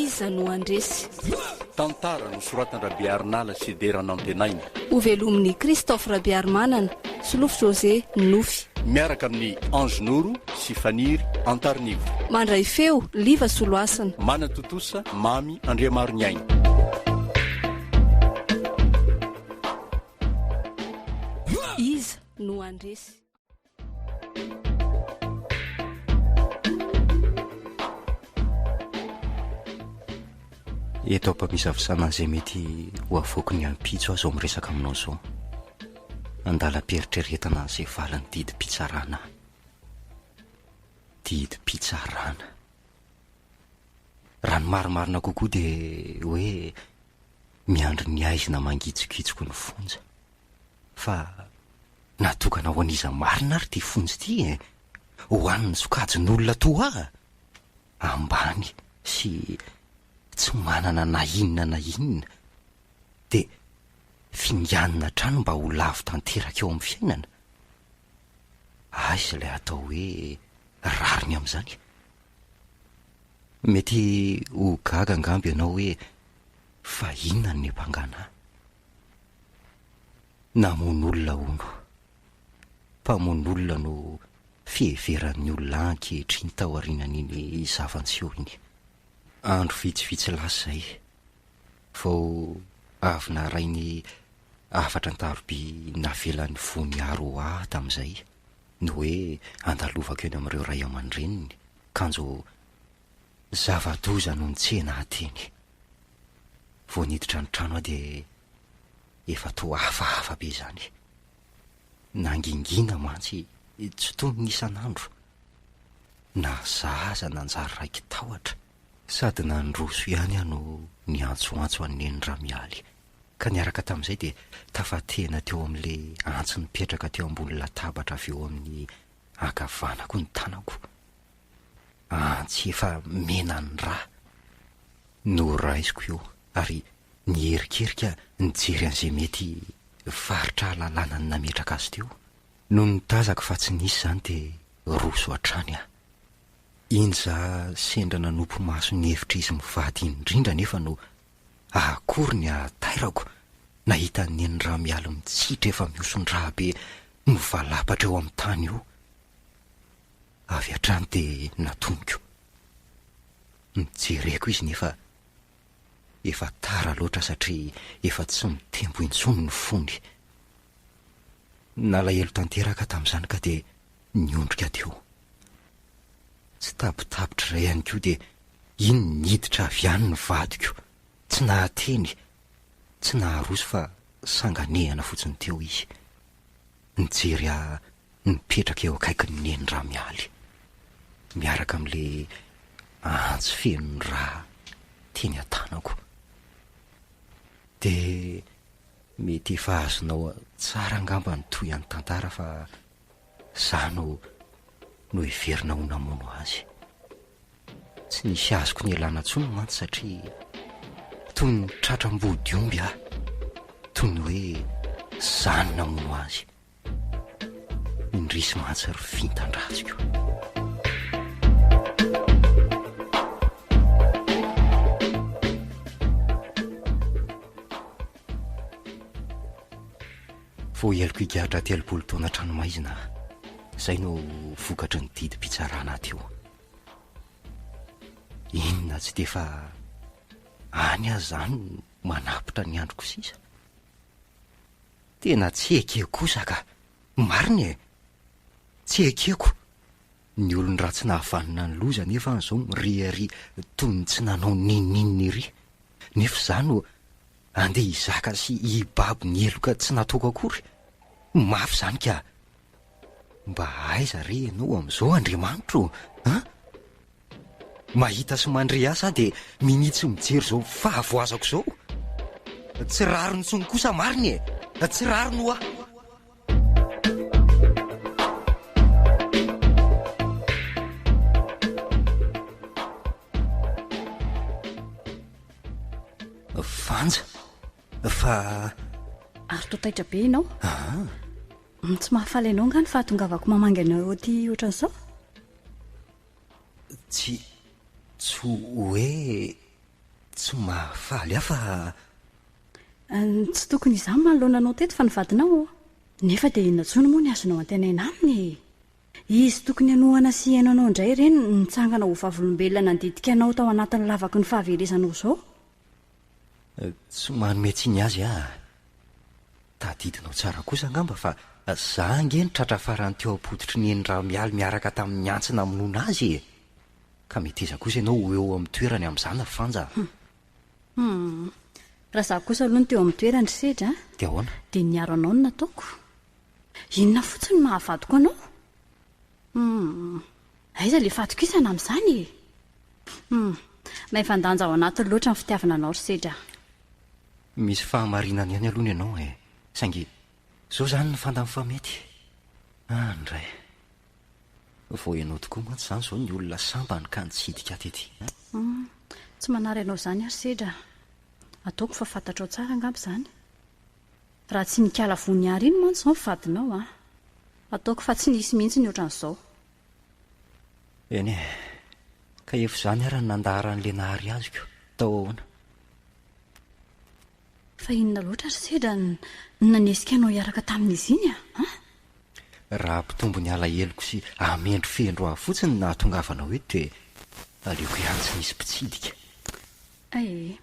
Iza no handresy? Tantara nosoratan-dRabearinala sy Dera Nantenaina. Hovelomin'i Christophe Rabearimanana, Solofo José, Nofy. Miaraka amin'i Ange Noro sy Faniry Antarinivo. Mandray feo, Liva Soloasina. Manatontosa, Mamy Andriamaroniaina. Iza no handresy? Eto am-pamisavisana an'izay mety ho avoaky ny ampitso aho izao miresaka aminao izao. Andalam-pieritreretana an'izay valin'ny didim-pitsarana aho. Didim-pitsarana. Raha ny marimarina kokoa dia hoe miandry ny haizina mangitsokitsoky ny fonja. Fa natokana ho an'iza marina ary ity fonja ity e? Ho an'ny sokajin'olona toa ahy? Ambany sy tsy manana na inona na inona dia finganina hatrany mba ho lavo tanteraka eo amin'ny fiainana? Aiza ilay atao hoe rariny amin'izany? Mety ho gaga angamba ianao hoe fa inona no niampangana ahy? Namono olona hono. Mpamono olona no fiheveran'ny olona ahy ankehitriny taorianan'iny zava-niseho iny. Andro vitsivitsy lasa izay, vao avy naharay ny hafatra an-taroby navelan'i Voniaro ho ahy tamin'izay, ny hoe andalovako eny amin'ireo ray aman-dreniny, kanjo zava-doza no nitsena ahy teny. Vao niditra ny trano aho dia efa toa hafahafa be izany. Nangingina mantsy tsy toy ny isan'andro. Na zaza nanjary raiki-tahotra. Sady nandroso ihany aho no niantsoantso an'i Neny Ramialy. Ka niaraka tamin'izay dia tafatehina teo amin'ilay antsy nipetraka teo ambony latabatra avy eo amin'ny ankavanako ny tanako. Antsy efa mena ny rà. Noraisiko io ary niherikerika nijery an'izay mety faritra ahalalana ny nametraka azy teo. Nony tazako fa tsy nisy izany dia roso hatrany aho. Iny za sendra nanopy maso nihevitra izy mivady iny indrindra anefa no akory ny hahatairako nahita an'i Neny Ramialy mitsitra efa mihoson-drà be mivalapatra eo amin'ny tany io. Avy hatrany dia natomiko. Nojereko izy nefa efa tara loatra satria efa tsy mitempo intsony ny fony. Nalahelo tanteraka tamin'izany ka dia niondrika teo. Tsy tabotapitra iray ihany koa dia iny niditra avy any ny vadiko, tsy nahateny, tsy naharoso fa sanganehana fotsiny teo izy. Nijery ahy mipetraka eo akaikin'i Neny Ramialy, miaraka amin'ilay antsy feno rà teny an-tanako. Dia mety efa azonao tsara angamba ny tohin'ny tantara fa za no noheverina ho namono azy. Tsy nisy azoko nialana intsony mantsy satria toy ny tratra am-body omby aho, toy ny hoe za no namono azy. Indrisy mantsy ry vintan-dratsiko. Voaheloka higadra 30 taona an-tranomaizina aho. Izay no vokatry ny didim-pitsarana teo. Inona tsy dia efa any aho izany no manapitra ny androko sisa? Tena tsy ekeko kosa ka! Marina e! Tsy ekeko! Ny olon-dratsy nahavanona ny loza anefa any izao miriaria toy ny tsy nanao n'inon'inona ery. Nefa izaho no andeha hizaka sy hibaby ny heloka tsy nataoko akory. Mafy izany ka! Mba aiza re ianao amin'izao Andriamanitro ô? An? Mahita sy mandre ahy sa dia minia tsy mijery izao fahavoazako izao? Tsy rariny intsony kosa marina e! Tsy rariny hoa! Vanja, fa. Ary toa taitra be ianao? Aa. Tsy mahafaly anao angaha ny fahatongavako mamangy anao aty ohatran'izao? Tsy, tsy hoe. Tsy mahafaly ahy fa. Tsy tokony izaho no manoloana anao teto fa ny vadinao ô! Nefa dia inona intsony moa ny azonao antenaina aminy e? Izy tokony hanohana sy hihaino anao indray ireny no nitsangana ho vavolombelona nandinika anao tao anatin'ny lavaky ny fahaverezanao izao. Tsy manome tsiny azy aho. Tadidinao tsara kosa angamba fa za ange no tratra farany teo am-pototry ny eny Ramialy miaraka tamin'ny antsy namonoana azy e! Ka meteza kosa ianao ho eo amin'ny toerany amin'izany ry Fanja a! Hum. Raha za kosa aloha no teo amin'ny toerany ry Sedra a! Dia ahoana? Dia niaro anao no nataoko. Inona fotsiny no mahavadiko anao? Humm. Aiza ilay fahatokisana amin'izany e? Humm. Maivan-danja ao anatiny loatra ny fitiavana anao ry Sedra a. Misy fahamarinany ihany aloha ny anao e. Saingy izao izany ny fantany fa mety. Any indray. Vao ianao tokoa mantsy izany izao ny olona sambany ka nitsidika ahy tety. Humm. Tsy manary anao izany aho ry Sedra a. Ataoko fa fantatrao tsara angamba izany. Raha tsy nikala voniary iny mantsy izao ny vadinao an! Ataoko fa tsy nisy mihitsy ny ohatran'izao. Eny e! Ka efa izany ara ny nandaharan'ilay nahary azoko. Tao ahoana? Fa inona loatra ry sedra no nanesika anao hiaraka tamin'izy iny an? Raha hampitombo ny alaheloko sy hamendrofendro ahy fotsiny no nahatongavanao eto dia aleoko ihany tsy nisy mpitsidika. Ee.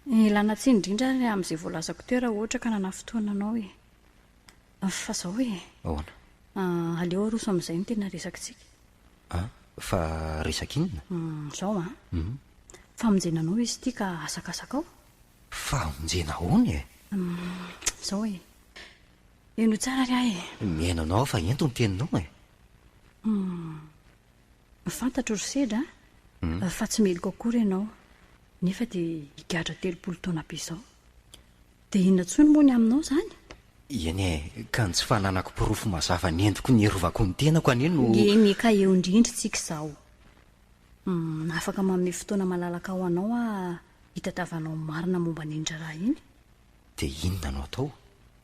Ilana tsiny indrindra ary amin'izay voalazako teo raha ohatra ka nanafintohina anao e. Fa zao e. Ahoana? Aleo aroso amin'izay ny tena resakitsika. An? Fa resaka inona? Zao an. Famonjena anao izy ity ka asakasakao. Famonjena ahoana e? Zao e. Henoy tsara ary aho e. Mihaino anao aho fa ento ny teninao e. Fantatro ry sedra a, fa tsy meloka akory ianao, nefa dia higadra 30 taona be izao. Dia inona intsony moa ny aminao izany? Eny e, ka ny tsy fananako porofo mazava nentiko niarovako ny tenako anie no. Eny e, ka eo indrindra isika izao. Hum, afaka manome fotoana malalaka ho anao aho hitadiavanao ny marina momba an'iny raharaha iny. Dia inona no atao?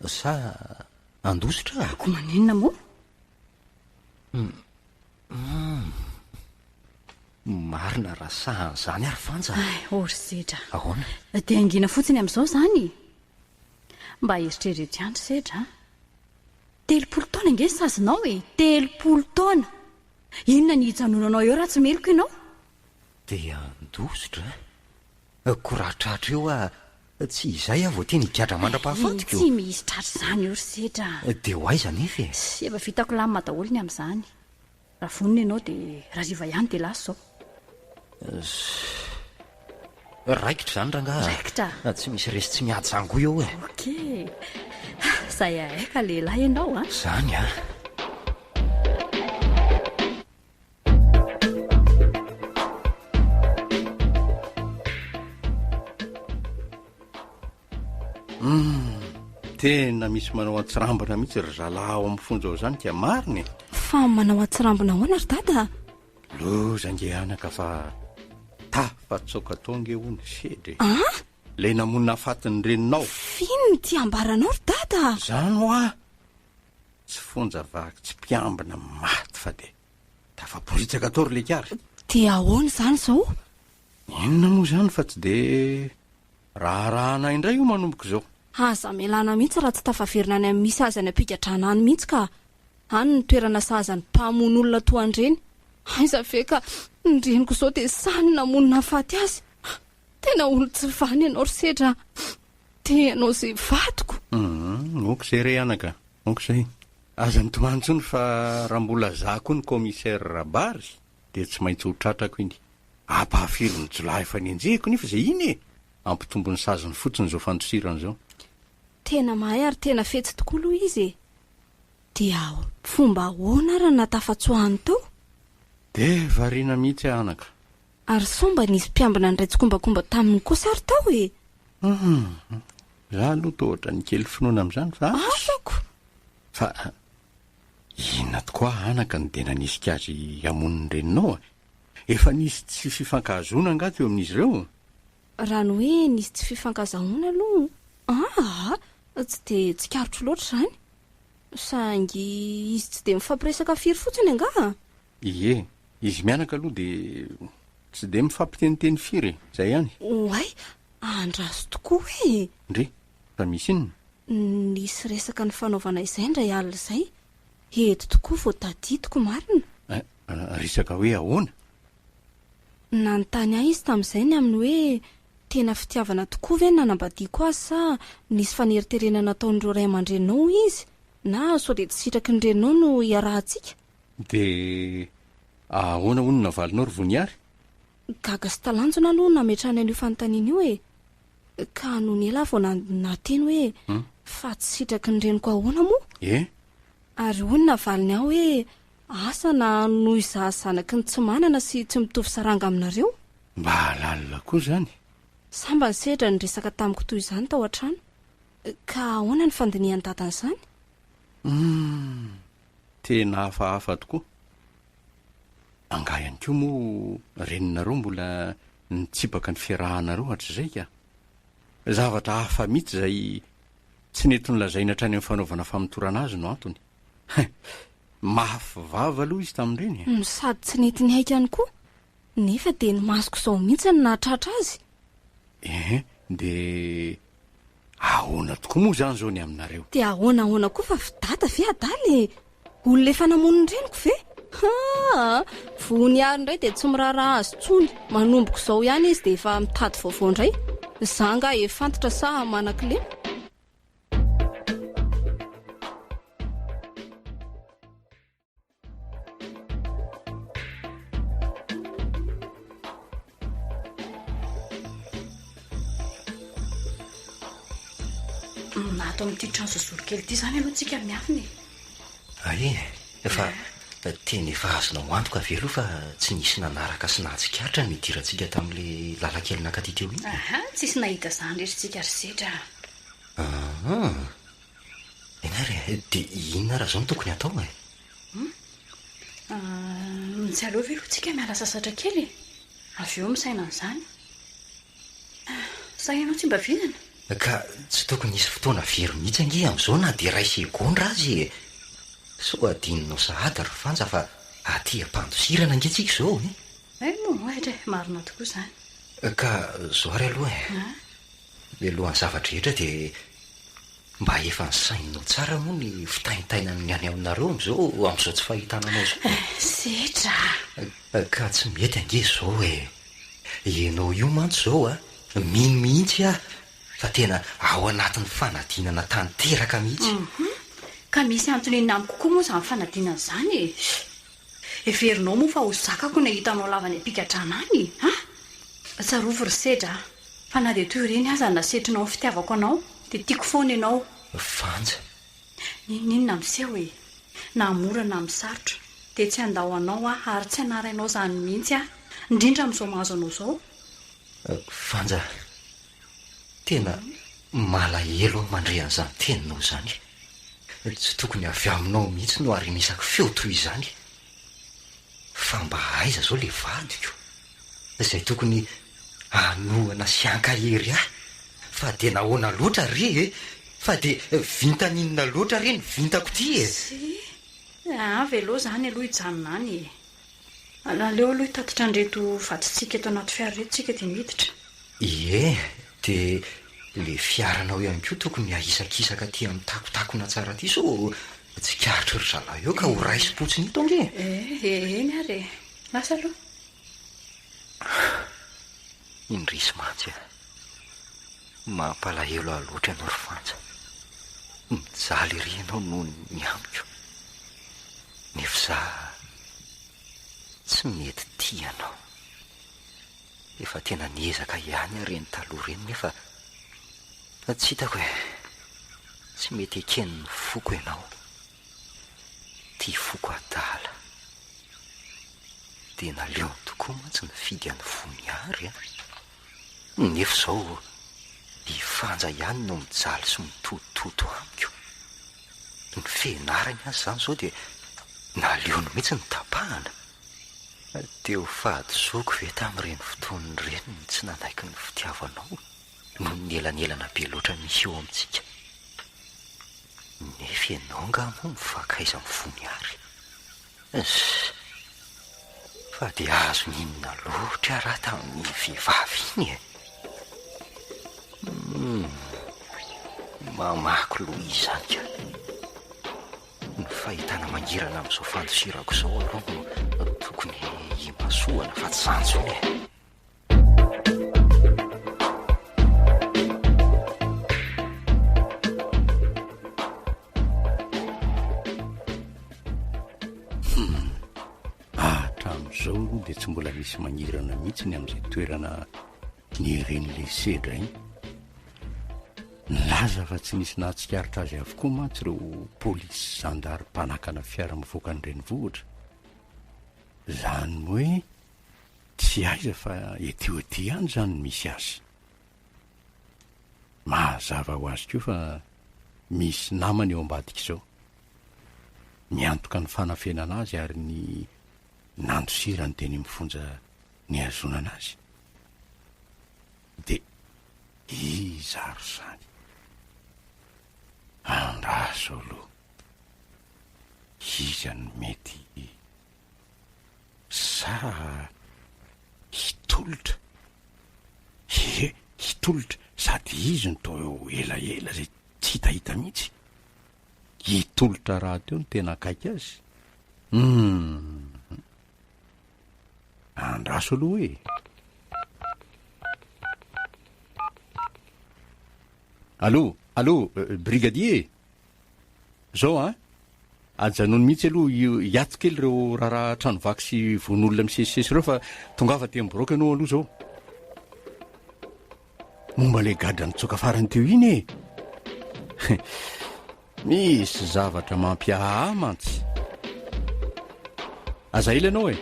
Sa handositra aho? Koa maninona moa? Hum. Humm. Marina raha saha an'izany ary Fanja a! Hay, oh ry Sedra. Ahoana? Dia hangina fotsiny amin'izao izany e! Mba eritrereto ihany ry Sedra a! 30 taona ange ny sazinao e! 30 taona! Inona ny hijanonanao eo raha tsy meloka ianao? Dia handositra a! Koa raha tratra eo aho, tsy izay aho vao tena higadra mandra-pahafatiko? Tsy misy tratra izany eo ry Sedra a! Dia ho aiza anefa e? Efa vitako lamina daholo ny amin'izany. Raha vonona ianao dia rahariva ihany dia lasa izao. Raikitra izany rangaha a! Raikitra? Tsy misy resy tsy miady izany koa eo e! Ok. Izay ahay ka lehilahy ianao a! Izany a! Humm, tena misy manao antsirambina mihitsy ry zalahy ao amin'ny fonja ao izany ka marina e! Fa manao antsirambina ahoana ry dada? Loza ange anaka fa tafatsoaka tao ange hono sedra e! An? Ilay namono nahafaty ny reninao. F'inona ity ambaranao ry dada? Izany hoa! Tsy fonja vaky tsy mpiambina maty fa dia tafaporitsaka tao ry lekary. Dia ahoana izany izao? Inona moa izany fa tsy dia raharahana indray io manomboka izao. Aza amelana mihitsy raha tsy tafaverina any amin'ny misy azy any am-pigadrana any mihitsy ka. Any no toerana sahaza ny mpamono olona toa an'ireny. Aiza ve ka ny reniko izao dia sahy ny namono nahafaty azy. Tena olon-tsy vany ianao ry Sedra a. Dia ianao izay vadiko. Hum, ok izay re anaka, ok izay. Aza mitomany intsony fa raha mbola za koa ny commissaire Rabary dia tsy maintsy ho tratrako iny. Ampahafirin'ny jiolahy efa nenjehiko nefa izay iny e! Hampitombo ny saziny fotsiny izao fandosirana izao. Tena mahay ary tena fetsy tokoa aloha izy e! Dia fomba ahoana ary no nahatafatsoahany tao? Dia variana mihitsy aho anaka. Ary sao mba nisy mpiambina niray tsikombakomba taminy kosa ary tao e? Hum, za aloha toa ohatran'ny kely finoana amin'izany fa asa. Asako! Fa inona tokoa anaka no dia nanesika azy hamono ny reninao e? Efa nisy tsy fifankahazoana angaha teo amin'izy ireo? Raha ny hoe nisy tsy fifankazahoana aloha, aa, tsy dia tsikaritro loatra izany. Saingy izy tsy dia mifampiresaka firy fotsiny angaha? Ie, izy mianaka aloha dia. Tsy dia mifampiteniteny firy e! Izay ihany. Oay! Andraso tokoa e! Ndry! Fa misy inona? Nisy resaka nifanaovana izay indray alina izay. Eto tokoa vao tadidiko marina. Eh, resaka hoe ahoana? Nanontany ahy izy tamin'izay ny amin'ny hoe tena fitiavana tokoa ve ny nanambadiako azy sa nisy faneriterena nataon'ireo ray aman-dreninao hoy izy na sao dia tsy sitraky ny reninao no iarahantsika? Dia ahoana hono ny navalinao ry Voniary? Gaga sy talanjona aloha nametrahany an'io fanontaniana io e! Ka nony ela aho vao nahateny hoe fa tsy sitraky ny reniko ahoana moa? E? Ary hoy ny navaliny ahy hoe asa na noho izaho zanaky ny tsy manana sy tsy mitovy saranga aminareo? Mba lalina koa izany. Sambany sedra niresaka tamiko toy izany tao an-trano. Ka ahoana ny fandinihan'i Dada an'izany? Humm! Tena hafahafa tokoa. Angaha ihany koa moa reninareo mbola nitsipaka ny fiarahanareo hatrizay ka? Zavatra hafa mihitsy izay tsy nety nolazainy hatrany amin'ny fanaovana famotorana azy no antony. Hein! Mafy vava aloha izy tamin'ireny e! No sady tsy nety niaiky ihany koa. Nefa dia ny masoko izao mihitsy no nahatratra azy. Ehe, dia ahoana tokoa moa izany izao ny aminareo? Dia ahoana ahoana koa fa fidada ve adala e? Olona efa namono ny reniko ve? Haa! Vony ary indray dia tsy miraharaha azy intsony. Manomboka izao ihany izy dia efa mitady vaovao indray. Izaho angaha efa antitra sa manan-kilema? Ato amin'ity trano zozoro kely ity izany aloha tsika miafina e. Ay e, fa tena efa azonao antoka ve aloha fa tsy nisy nanaraka sy nahatsikaritra ny nidirantsika tamin'ilay lalan-kely nankaty teo iny? Aha, tsisy nahita izany re ry tsika ry Sedra a. Aha. Eny ary e, dia inona ary izao no tokony hatao e? Hum? Tsy aleo ve aloha tsika miala sasatra kely e? Avy eo misaina an'izany. Sa ianao tsy mba vinana? Ka tsy tokony hisy fotoana very mihitsy ange amin'izao na dia iray segondra aza e! Sao adinonao sahady ry Fanja fa aty am-pandosirana ange tsika izao e! Hay moa, ohatra e, marina tokoa izany. Ka izao ary aloha e, mialohan'ny zava-drehetra dia Mba efa nisaininao tsara moa ny fitaintainan'ny any aminareo amin'izao amin'izao tsy fahitana anao izao e? Setra a! Ka tsy mety ange izao e! Ianao io mantsy izao a, mino mihitsy aho fa tena ao anatin'ny fanadinana tanteraka mihitsy. Hum, ka misy antony inona amiko koa moa izany fanadinana izany e? Heverinao moa fa ho zakako ny hahita anao lava any am-pigadrana any? Ha? Tsarovy ry Sedra a! Fa na dia toy ireny aza ny nasetrinao ny fitiavako anao, dia tiako foana ianao. Vanja. N'inon'inona miseho e! Na mora na amin'ny sarotra, dia tsy handao anao aho ary tsy hanary anao izany mihitsy aho, indrindra amin'izao mahazo anao izao. Vanja, tena malahelo aho mandre an'izany teninao izany. Tsy tokony avy aminao mihitsy no harenesako feo toy izany. Fa mba aiza izao ilay vadiko? Izay tokony hanohana sy hankahery ahy. Fa dia nahoana loatra re e? Fa dia vintan'inona loatra re ny vintako ity e? Tsia, avy aloha izany aloha hijanona any e. Aleo aloha hitatitra an'ireto vadintsika eto anaty fiara ireto tsika dia miditra. Ie, dia ilay fiaranao ihany koa tokony ahisakisaka aty amin'ny takotakona tsara aty sao tsikaritry ry zalahy eo ka ho raisim-potsiny eto ange e. Eh, eny ary e. Lasa aloha. Indrisy mantsy a! Mampalahelo ahy loatra ianao ry Fanja. Mijaly ery ianao noho ny amiko. Nefa izaho tsy mety tia anao. Efa tena niezaka ihany aho ireny taloha ireny nefa tsy hitako e! Tsy mety eken'ny foko ianao. Ity foko adala. Dia naleony tokoa mantsy nifidy an'i Voniary a! Nefa izao i Fanja ihany no mijaly sy mitotototo amiko. Ny fianarany aza izany izao dia naleony mihitsy no tapahana. Dia ho fahadisoako ve tamin'ireny fotoana ireny ny tsy nanaiky ny fitiavanao noho ny elanelana be loatra misy eo amintsika? Nefa ianao angaha moa mifankaiza amin'ny Voniary? Ss! Fa dia azony inona loatra raha tamin'iny vehivavy iny e? Hum, mamaky loha izy izany ka. Ny fahitana mangirana amin'izao fandosirako izao aloha no tokony himasohana fa tsy izany intsony e. Hum, hatramin'izao aloha dia tsy mbola misy mangirana mihitsy ny amin'izay toerana nieren'ilay sedra iny. Nilaza fa tsy nisy nahatsikaritra azy avokoa mantsy ireo polisy sy zandary mpanakana fiara mivoaka ny renivohitra. Izany hoe Tsy aiza fa ety ho ety ihany izany no misy azy. Mazava ho azy koa fa misy namany eo ambadik'izao. Miantoka ny fanafenana azy ary ny nandosirany teny amin'ny fonja nihazonana azy. Dia iza ary izany? Andraso aloha. Iza no mety Sa hitolotra? Ie, hitolotra, sady izy no toa elaela izay tsy hitahita mihitsy. Hitolotra rahateo no tena akaiky azy. Hum! Andraso aloha e! Allô, allô, brigadier e! Zao an! Ajanony mihitsy aloha io hiato kely ireo raharaha trano vaky sy vono olona misesisesy ireo fa tongava aty amin'ny biraoko ianao aloha zao. Momba ilay gadra nitsoaka farany teo iny e! Misy zavatra mampiahaha mantsy. Aza ela ianao e!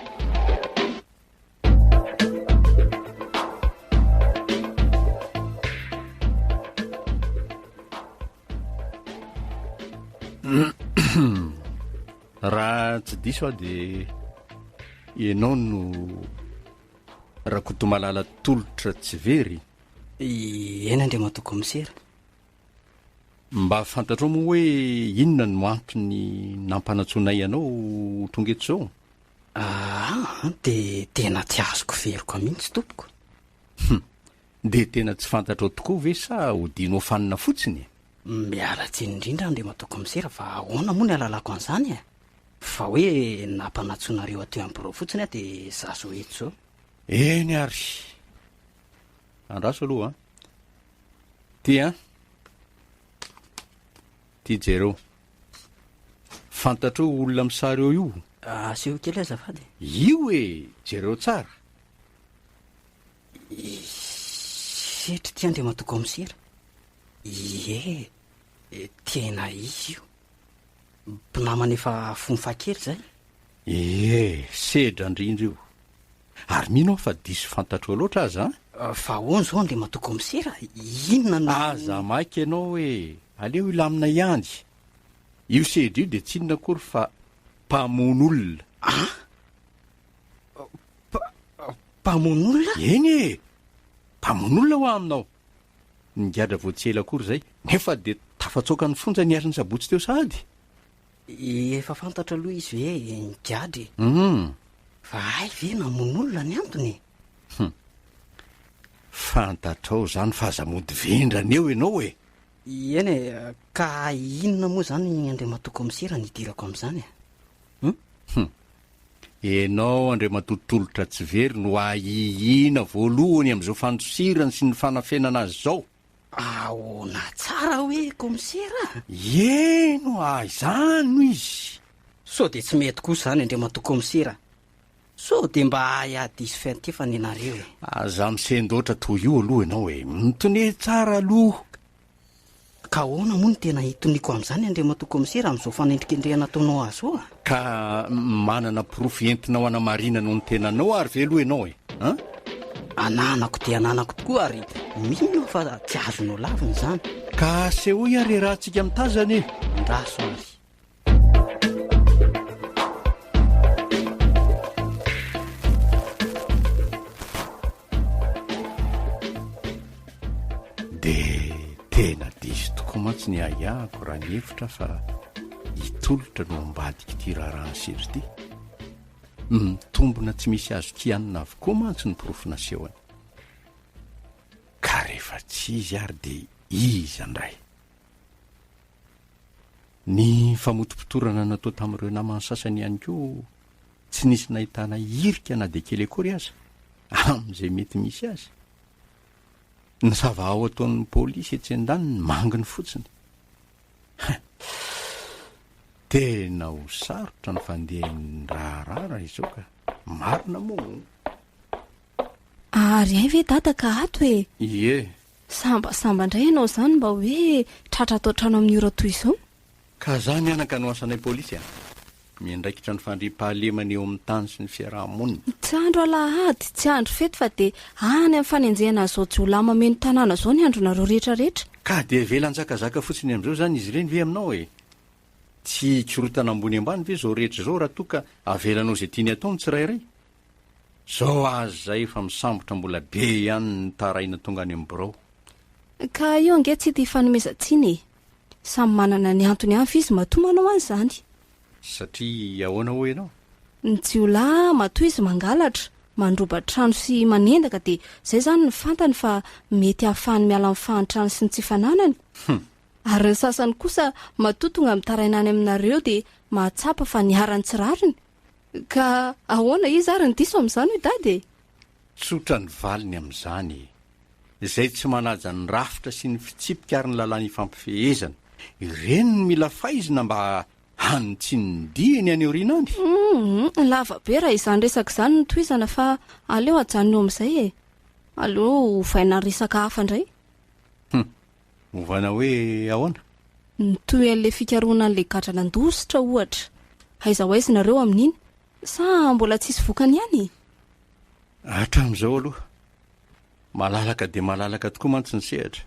Raha tsy diso aho dia ianao no Rakotomalala Tolotra tsy very? Eny Andriamatoa Kaomisera. Mba fantatrao moa hoe inona no antony nampanantsoinay anao ho tonga eto izao? Aa dia tena tsy azoko veroka mihitsy tompoko. Hum! Dia tena tsy fantatrao tokoa ve sa odianao fanina fotsiny e? Miala tsiny indrindra Andriamatoa Kaomisera fa ahoana moa ny ahalalako an'izany e? Fa hoe nampanantsoinareo aty amin'ny birao fotsiny aho dia za zao eto zao. Eny ary. Andraso aloha an. Ty an. Ty jereo. Fantatrao io olona amin'ny sary eo io? Aseho kely azafady. Io e! Jereo tsara. Setry ity Andriamatoa Kaomisera. Ie, tena izy io. Mpinamana efa fony fahakely izay. Ie, sedra indrindra io. Ary mino aho fa diso fantatrao loatra aza an! Fa ahoana izao Andriamatoa Kaomisera? Inona no. Aza maika ianao e! Aleo hilamina ihany. Io sedra io dia tsy inona akory fa mpamono olona. An? Mpamono olona? Eny e! Mpamono olona hoa aminao. Nigadra vao tsy ela akory izay, nefa dia tafatsoaka ny fonja ny alin'ny sabotsy teo sahady. Efa fantatra aloha izy hoe nigadra e. Hum. Fa hay ve namono olona ny antony e? Hum. Fantatrao izany fa aza mody vendrana eo ianao e! Eny e, ka inona moa izany Andriamatoa Kaomisera no idirako amin'izany e? Hum? Hum. Ianao Andriamatoa Tolotra Tsivery no ahiahiana voalohany amin'izao fandosirany sy ny fanafenana azy izao. Ahoana tsara hoe kaomisera a? Eny hoa, izany no izy. Sao dia tsy mety kosa izany Andriamatoa Kaomisera a? Sao dia mba ahiahy diso fiantefana ianareo e? Aza misendoatra toy io aloha ianao e! Mitonia tsara aloha. Ka ahoana moa no tena hitoniako amin'izany Andriamatoa Kaomisera amin'izao fanendrikendrehana ataonao ahy izao a? Ka manana porofo entinao hanamarinanao ny tenanao ary ve aloha ianao e? An? Ananako dia ananako tokoa ary mino aho fa tsy azonao lavina izany. Ka asehoy ary iarahantsika mitazana e! Andraso ary. Dia tena diso tokoa mantsy ny ahiahiko raha nihevitra fa i Tolotra no ambadik'ity raharahan'i Sedra ity. Mitombina tsy misy azo kianina avokoa mantsy ny porofo nasehony. Ka rehefa tsy izy ary dia iza indray? Ny famotopotorana natao tamin'ireo namany sasany ihany koa tsy nisy nahitana hirika na dia kely akory aza amin'izay mety misy azy. Ny savahao ataon'ny polisy etsy an-daniny manginy fotsiny. Hein! Tena ho sarotra ny fandehan'ny raharaha raha izao ka. Marina moa. Ary hay ve dada ka ato e? Ie. Sambasamba indray ianao izany mba hoe tratra ato an-trano amin'ny ora toy izao. Ka zany anaka no asanay polisy a! Miandraikitra ny fandriampahalemana eo amin'ny tany sy ny fiaraha-monina. Tsy andro alahady, tsy andro fety fa dia any amin'ny fanenjehana an'izao jiolahy mameno tanàna izao ny andronareo rehetra rehetra. Ka dia avela hanjakazaka fotsiny amin'izao izany izy ireny ve aminao e? Tsy hikorontana ambony ambany ve izao rehetra izao raha toa ka avelanao izay tiany atao ny tsirairay? Zao aza efa misambotra mbola be ihany ny taraina tonga any amin'ny birao. Ka io ange tsy ity fanomezan-tsiny e! Samy manana ny antony avy izy matoa manao an'izany. Satria ahoana hoy ianao? Ny jiolahy matoa izy mangalatra, mandroba trano sy manendaka dia izay izany no fantany fa mety hahafahany miala amin'ny fahantrany sy ny tsy fananany. Hum. Ary ny sasany kosa matoa tonga mitaraina any aminareo dia mahatsapa fa niharan'ny tsy rariny. Ka ahoana iza ary no diso amin'izany hoy dada e? Tsotra ny valiny amin'izany e! Izay tsy manaja ny rafitra sy ny fitsipika ary ny lalàna ifampifehezana, ireny no mila faizina mba hanitsiany ny diany any aoriana any. Humm, lava be raha izany resaka izany no tohizana fa aleo ajanona eo amin'izay e! Aleo ovaina resaka hafa indray. Humm, ovaina hoe ahoana? Ny tohin'ilay fikarohana an'ilay gadra nandositra ohatra. Aiza ho aiza nareo amin'iny? Sa mbola tsisy vokany ihany e? Hatramin'izao aloha, malalaka dia malalaka tokoa mantsy ny sehatra.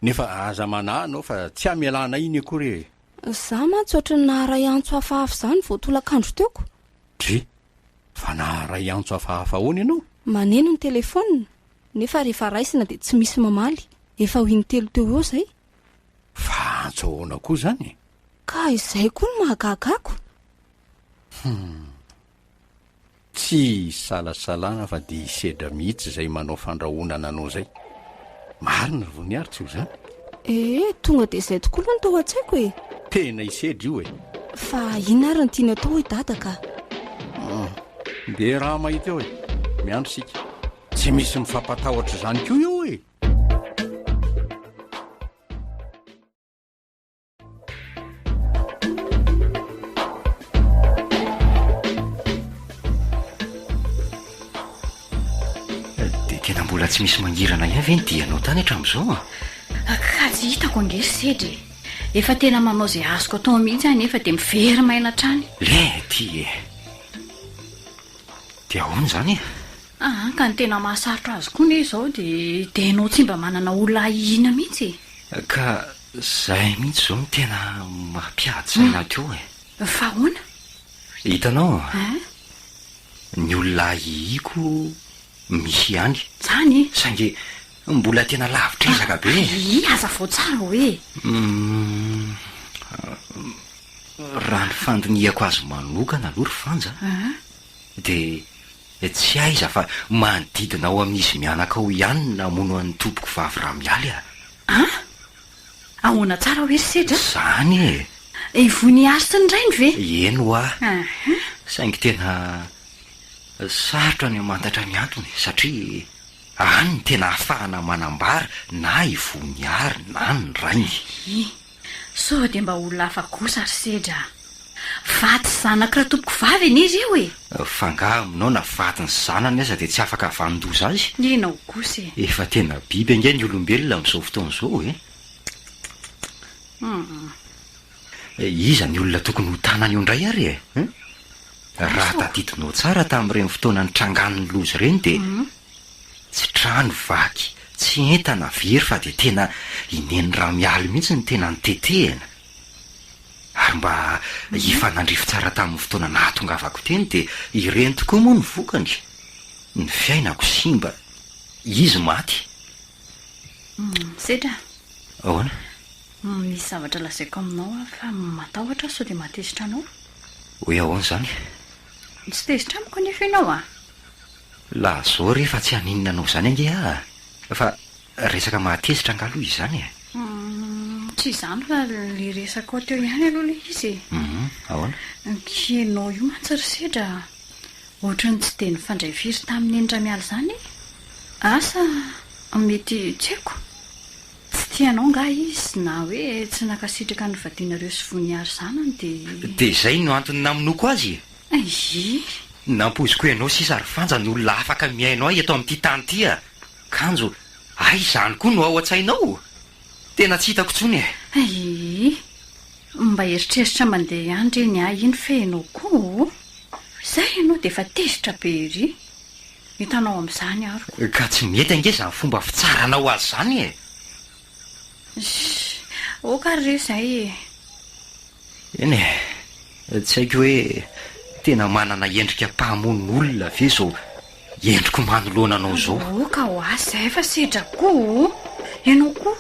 Nefa aza manahy anao fa tsy hamelana iny akory e! Za mantsy ohatry ny naharay antso hafahafa izany vao tolakandro teo ko. Dry! Fa naharay antso hafahafa ahoana ianao? Maneno ny telefaonina, nefa rehefa raisina dia tsy misy mamaly. Efa ho intelo teo ho eo izay. Fa antso ahoana koa izany e? Ka izay koa no mahagaga ako. Hum. Tsy isalasalana fa dia hisedra mihitsy izay manao fandrahonana anao izay. Marina ry Voniary tsy ho izany? Ee, tonga dia izay tokoa aloha no tao an-tsaiko e! Tena hisedra io e! Fa inona ary no tiany atao hoy Dada ka? Hum, dia raha mahita eo e! Miandry isika. Tsy misy mifampatahotra izany koa eo e! Dia tena mbola tsy misy mangirana ihany ve ny dianao tany hatramin'izao a? Ka tsy hitako ange ry Sedra e! Efa tena manao izay azoko atao mihitsy aho nefa dia miveri-maina hatrany. Lety e! Dia ahoana izany e? Aa ka ny tena mahasarotra azy koa anie izao dia dia ianao tsy mba manana olona ahiana mihitsy e! Ka izay mihitsy izao no tena mampiady saina ahy koa e! Fa ahoana? Hitanao, ny olona ahiako misy ihany. Izany e? Saingy mbola tena lavitra ezaka be e! Ii, hazavao tsara hoe! Humm, raha ny fandinihako azy manokana aloha ry Fanja dia Tsy aiza fa manodidina ao amin'izy mianaka ao ihany no namono an'i tompoko vavy Ramialy a! An! Ahoana tsara hoe ry Sedra? Izany e! I Vonihary sy ny rainy ve? Eny hoa! Saingy tena sarotra ny hamantatra ny antony satria any no tena ahafahana manambara na i Vonihary na ny rainy. Ii. Sao dia mba olona hafa kosa ry Sedra a! Vady sy zanaky Ratompokovavy anie ireo e! F'angaha aminao na vadiny sy zanany aza dia tsy afaka havanon-doza azy? Ianao kosa e! Efa tena biby ange ny olombelona amin'izao fotoana izao e! Iza ny olona tokony ho tanana eo indray ary e? Raha tadidinao tsara tamin'ireny fotoana nitrangan'ny loza ireny dia tsy trano vaky, tsy entana very fa dia tena i Neny Ramialy mihitsy no tena notetehina. Ary mba hifanandrify tsara tamin'ny fotoana nahatongavako teny dia ireny tokoa moa ny vokany. Ny fiainako simba, izy maty. Sedra. Ahoana? Misy zavatra lazaiko aminao aho fa matahotra aho sao dia mahatezitra anao. Hoe ahoana izany? Tsy tezitra amiko anefa ianao a! Lazao re fa tsy haninona anao izany ange aho a! Fa resaka mahatezitra angaha aloha izany e? Humm, tsy izany fa ilay resakao teo ihany aloha ilay izy e! Humm, ahoana? Ka ianao io mantsy ry Sedra ohatran'ny tsy dia nifandray firy tamin'i Neny Ramialy izany e! Asa, mety tsy haiko, tsy tia anao angaha izy na hoe tsy nankasitraka ny nivadianareo sy Voniary zanany dia. Dia izay no antony namonoako azy e! Aii! Nampoiziko ianao sisa ry Fanja no olona afaka mihaino ahy eto amin'ity tany ity a! Kanjo, hay izany koa no ao an-tsainao? Tena tsy hitako intsony e! Aii! Mba eritreritra mandeha ihany re ny ahy iny fe ianao koa ô! Izay ianao dia efa tezitra be ery! Hitanao amin'izany aroko. Ka tsy mety ange izany fomba fitsaranao azy izany e! Ssss! Ok ary re izay e! Eny e, tsy haiko hoe tena manana endrika mpamono olona ve izao endriko manoloana anao izao. Ok ho ahy izay fa sedra koa o! Ianao koa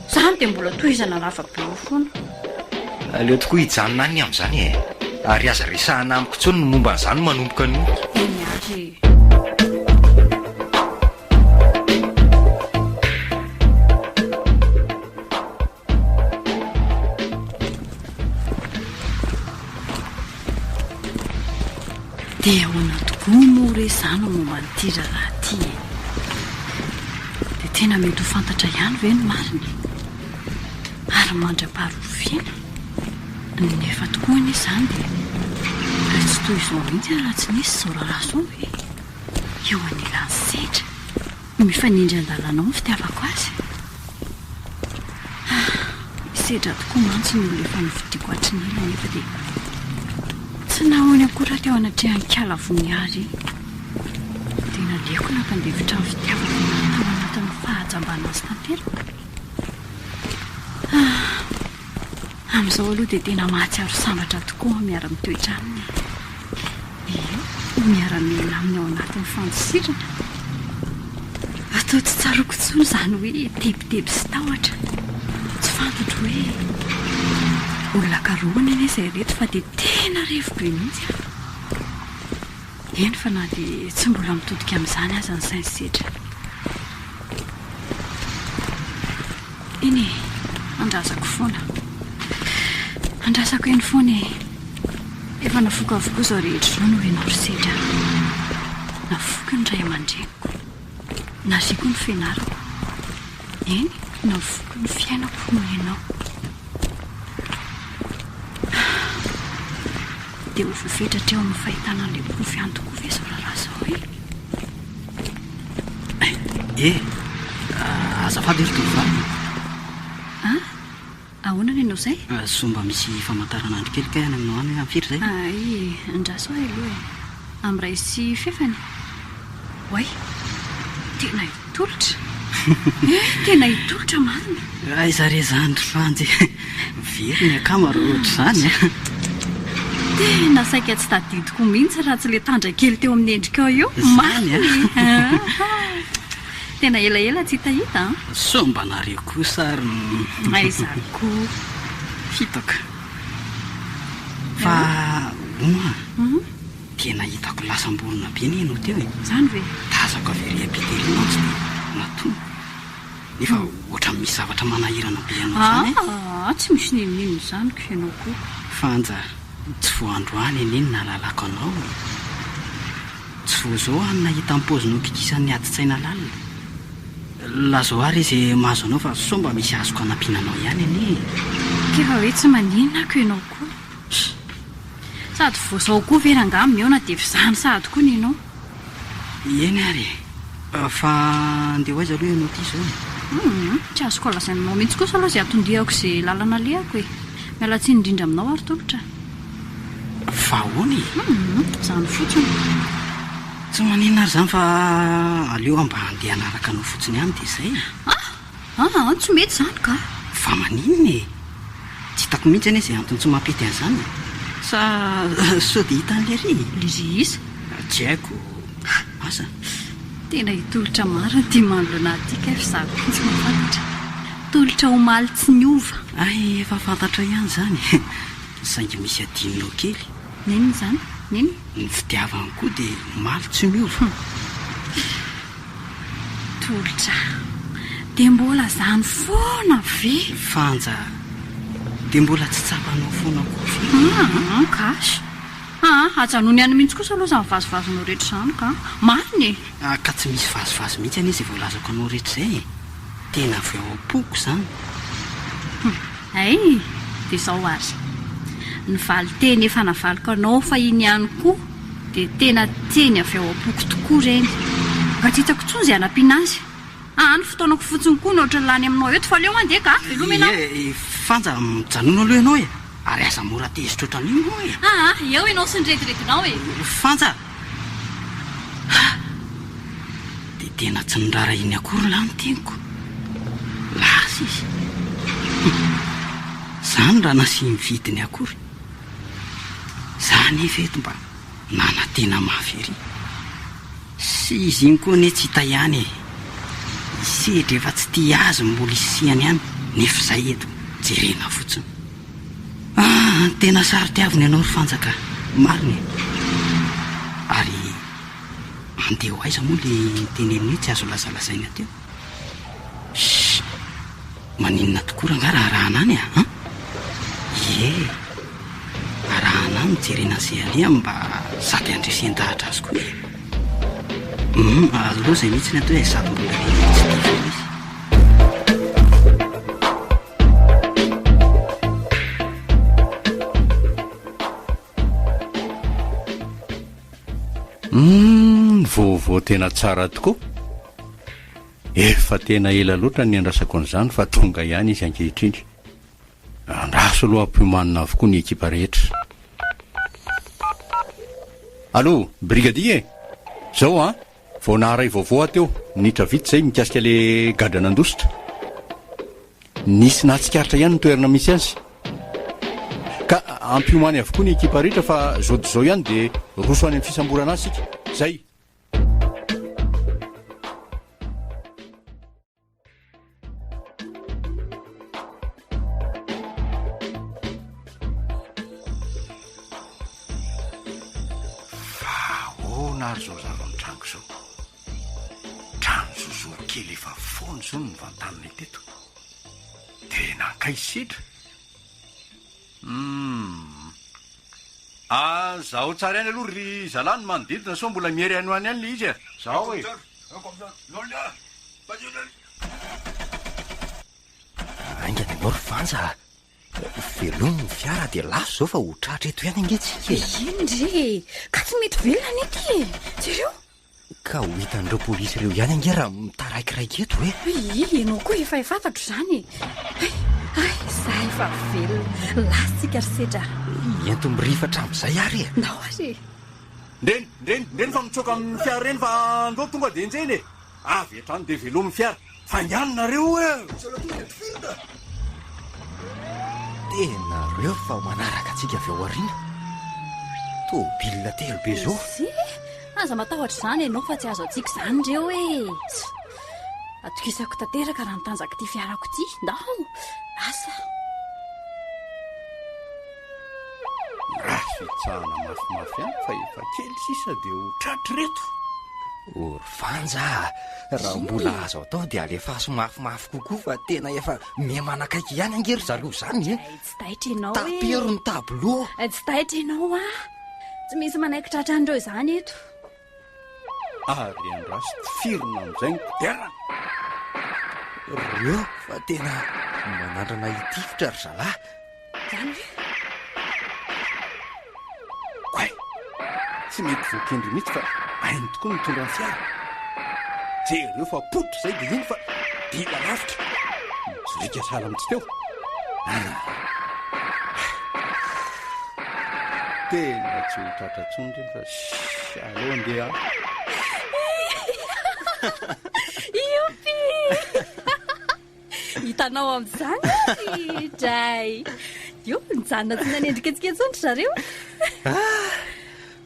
izany dia mbola tohizana lava be eo foana. Aleo tokoa hijanona any ny amin'izany e! Ary aza resahana amiko intsony ny momba an'izany manomboka anio. Eny ary e! Dia ahoana tokoa moa re izany ny momba an'ity raharaha ity e? Dia tena mety ho fantatra ihany ve ny marina? Ary mandra-paharoviana? Nefa tokoa anie izany dia tsy toy izao mihitsy raha tsy nisy izao raharaha izao e! Eo anilan'ny sedra. Mifanindry an-dalana ao ny fitiavako azy. Ah, sedra tokoa mantsy ny olona efa nofidiako hatry ny ela nefa dia tsy nahoany akory aho teo anatrehan'i Kala Voniary iny. Dia naleoko nampandefitra ny fitiavako tao anatin'ny fahajambana azy tanteraka. Ah, amin'izao aloha dia tena mahatsiaro sambatra tokoa aho miara-mitoetra aminy. Ie, miara-miaina aminy ao anatin'ny fandosirana. Toa tsy tsaroako intsony izany hoe tebiteby sy tahotra. Tsy fantatro hoe olona karohina anie izay ireto fa dia tena revo be mihitsy aho. Eny fa na dia tsy mbola mitodika amin'izany aza ny sain'i Sedra. Eny e, andrasako foana. Andrasako eny foana e. Efa nafoiko avokoa izao rehetra izao noho ianao ry Sedra. Nafoiko ny ray aman-dreniko. Nariako ny fianarako. Eny, nafoiko ny fiainako noho ianao. Dia ho voafetra hatreo amin'ny fahitana an'ilay porofo ihany tokoa ve izao raharaha izao e? Eh! Azafady ry tovovavy. Ah? Ahoana ny anao izay? Soa mba misy famantaranandro kely kay any aminao any hoe amin'ny firy izay? Ay, andraso ahy aloha e. Amin'ny iray sy fefany. Oay! Tena hitolotra! Eh, tena hitolotra marina! Aiza re izany ry Fanja e! Very ny akama raha ohatr'izany a! Tena saika tsy tadidiko mihitsy raha tsy ilay tandra kely teo amin'ny endrikao io. Izany a! Marina e! Tena elaela tsy hitahita an! Sao mba nareo kosa ary no. Aiza koa. Hitako. Fa hono an! Tena hitako lasam-borona be anie ianao teo e! Izany ve? Tazako avy ery am-pita ery mantsy dia natono. Nefa ohatran'ny misy zavatra manahirana be anao izany e! Aa, tsy misy n'inon'inona izany ko ianao koa. Fanja, tsy vao androany anie no nahalalako anao e! Tsy vao izao aho no nahita ny paozinao kikisan'ny adin-tsaina lalina. Lazao àry izay mahazo anao fa sao mba misy azoko hanampiana anao ihany anie e! K'efa hoe tsy maninona ako ianao koa. Sady vao izao koa ve rangaha mihaona dia efa izany sahady koa ny anao. Eny ary e! Fa andeha ho aiza aloha ianao ity izao e? Humm, tsy azoko lazaina anao mihitsy kosa aloha izay anton-diako izay lalana alehako e! Miala tsiny indrindra aminao ary tolotra. Fa ahoana e? Humm, izany fotsiny. Tsy maninona ary izany fa aleo aho mba handeha hanaraka anao fotsiny ihany dia izay e! Ah! Aa, tsy mety izany ka! Fa maninona e? Tsy hitako mihitsy anie izay antony tsy mampety an'izany e! Sa sao dia hitan'i Lery e? Lery iza? Tsy haiko. Asa. Tena hitolotra marina ity manoloana ahy ity kay fa izaho koa tsy mahafantatra. Tolotra omaly tsy niova. Hay efa fantatrao ihany izany e! Saingy misy adinonao kely. N'inona izany? Nini? Ny fitiavany koa dia omaly tsy miova. Tolotra, dia mbola izany foana ve? Fanja, dia mbola tsy tsapanao foana koa ve? Aa, gasy. Aa, ajanony any mihitsy kosa aloha izany vazivazinao rehetra izany ka. Marina e! Ka tsy misy vazivazy mihitsy anie izay voalazako anao rehetra izay e! Tena avy ao am-poko izany. Hum, hay! Dia izao ary. Ny valin-teny efa navaliko anao fahiny ihany koa dia tena teny avy ao am-poko tokoa ireny. Ka tsy hitako intsony izay hanampiana azy. Aa, ny fotoanako fotsiny koa no ohatran'ny lany aminao eto fa aleo andeha ka! Veloma ianao! Ie, Fanja, mijanona aloha ianao e! Ary aza mora tezitra ohatran'io ianao e! Aa, eo ianao sy ny rediredinao e! Fanja! Ha! Dia tena tsy noraharahiany akory lahy ny teniko. Lasa izy. Hum! Izany raha nasiany vidiny akory. Izaho anefa eto mba nanantena mafy ery. Sy izy iny koa anie tsy hita ihany e! I Sedra efa tsy tia azy no mbola isihany ihany nefa izay eto jerena fotsiny. Ah! Tena saro-tiavina ianao ry Fanja ka! Marina e! Ary andeha ho aiza moa ilay niteneniny hoe tsy azo lazalazaina teo? Shh! Maninona tokoa rangahy raha arahana any a! An! Ie! Arahana any jerena an'izay alehany mba sady handresen-dahatra azy koa e! Hum! Aleo izay mihitsy ny atao e! Sady mbola le tsy tia foana izy. Humm vaovao tena tsara tokoa. Efa tena ela loatra ny niandrasako an'izany fa tonga ihany izy ankehitriny. Andraso aloha ampiomanina avokoa ny ekipa rehetra. Allo, brigadier e! Zao an, vao naharay vaovao aho teo, minitra vitsy izay, mikasika le gadra nandositra. Nisy nahatsikaritra ihany ny toerana misy azy. Ka ampiomany avokoa ny ekipa rehetra fa zao dia zao ihany dia roso any amin'ny fisamborana azy isika. Zay! Fa ahoana ary izao zava-mitranga izao? Trano zozoro kely efa foana izao no novantaninay teto. Dia nankaiza Sedra? Humm. Ah, zaho tsara ihany aloha ry zalahy ny manodidina sao mbola miery any ho any ihany ilay izy e. Zaho e. Haingana ianao ry Vanja a! Velomy ny fiara dia lasa izao fa ho tratra eto ihany ange tsika e! Eny re e! Ka tsy mety velona anie ity e! Jereo! Ka ho hitan'ireo polisy ireo ihany ange raha mitaraikiraiky eto e! Ii, ianao koa efa fantatro izany e! Hay, hay, za efa velona. Lasa tsika ry Sedra a! Ento mirifatra amin'izay ary e! Ndao ary e! Ndreny, ndreny, ndreny fa mitsoaka amin'ny fiara ireny fa andao tonga dia enjehina e! Avy hatrany dia velomy ny fiara. Faingano nareo e! Tena reo fa manaraka antsika avy ao aoriana. Tôbila telo be zao. Zay! Aza matahotra izany ianao fa tsy azo antsika izany ireo e! Atokisako tanteraka raha ny tanjak'ity fiarako ity. Ndao! Lasa! Mirary fitsahana mafimafy ihany fa efa kely sisa dia ho tratr'ireto. O ry Vanja a! Raha mbola azo atao dia alefaso mafimafy kokoa fa tena efa miha manakaiky ihany ange ry zareo izany e! Tsy taitra ianao e! Tapero ny tableau! Tsy taitra ianao a! Tsy misy manaiky tratran'ireo izany eto. Ary andraso tifirina amin'izay ny kodiarana. Reo fa tena manandrana hitifitra ry zalahy. Izany ve? Oay! Tsy mety voakendry mihitsy fa hainy tokoa ny mitondra ny fiara. Jereo fa poitra izay dia iny fa dila lavitra. Mitsoriaka sahala amin'ny tsy teo. Tena tsy ho tratra intsony ireny fa shh, aleo andeha aho. Youpi! Hitanao amin'izany ary dray. Io, nijanona tsy nanendrika antsika intsony ry zareo. Ah!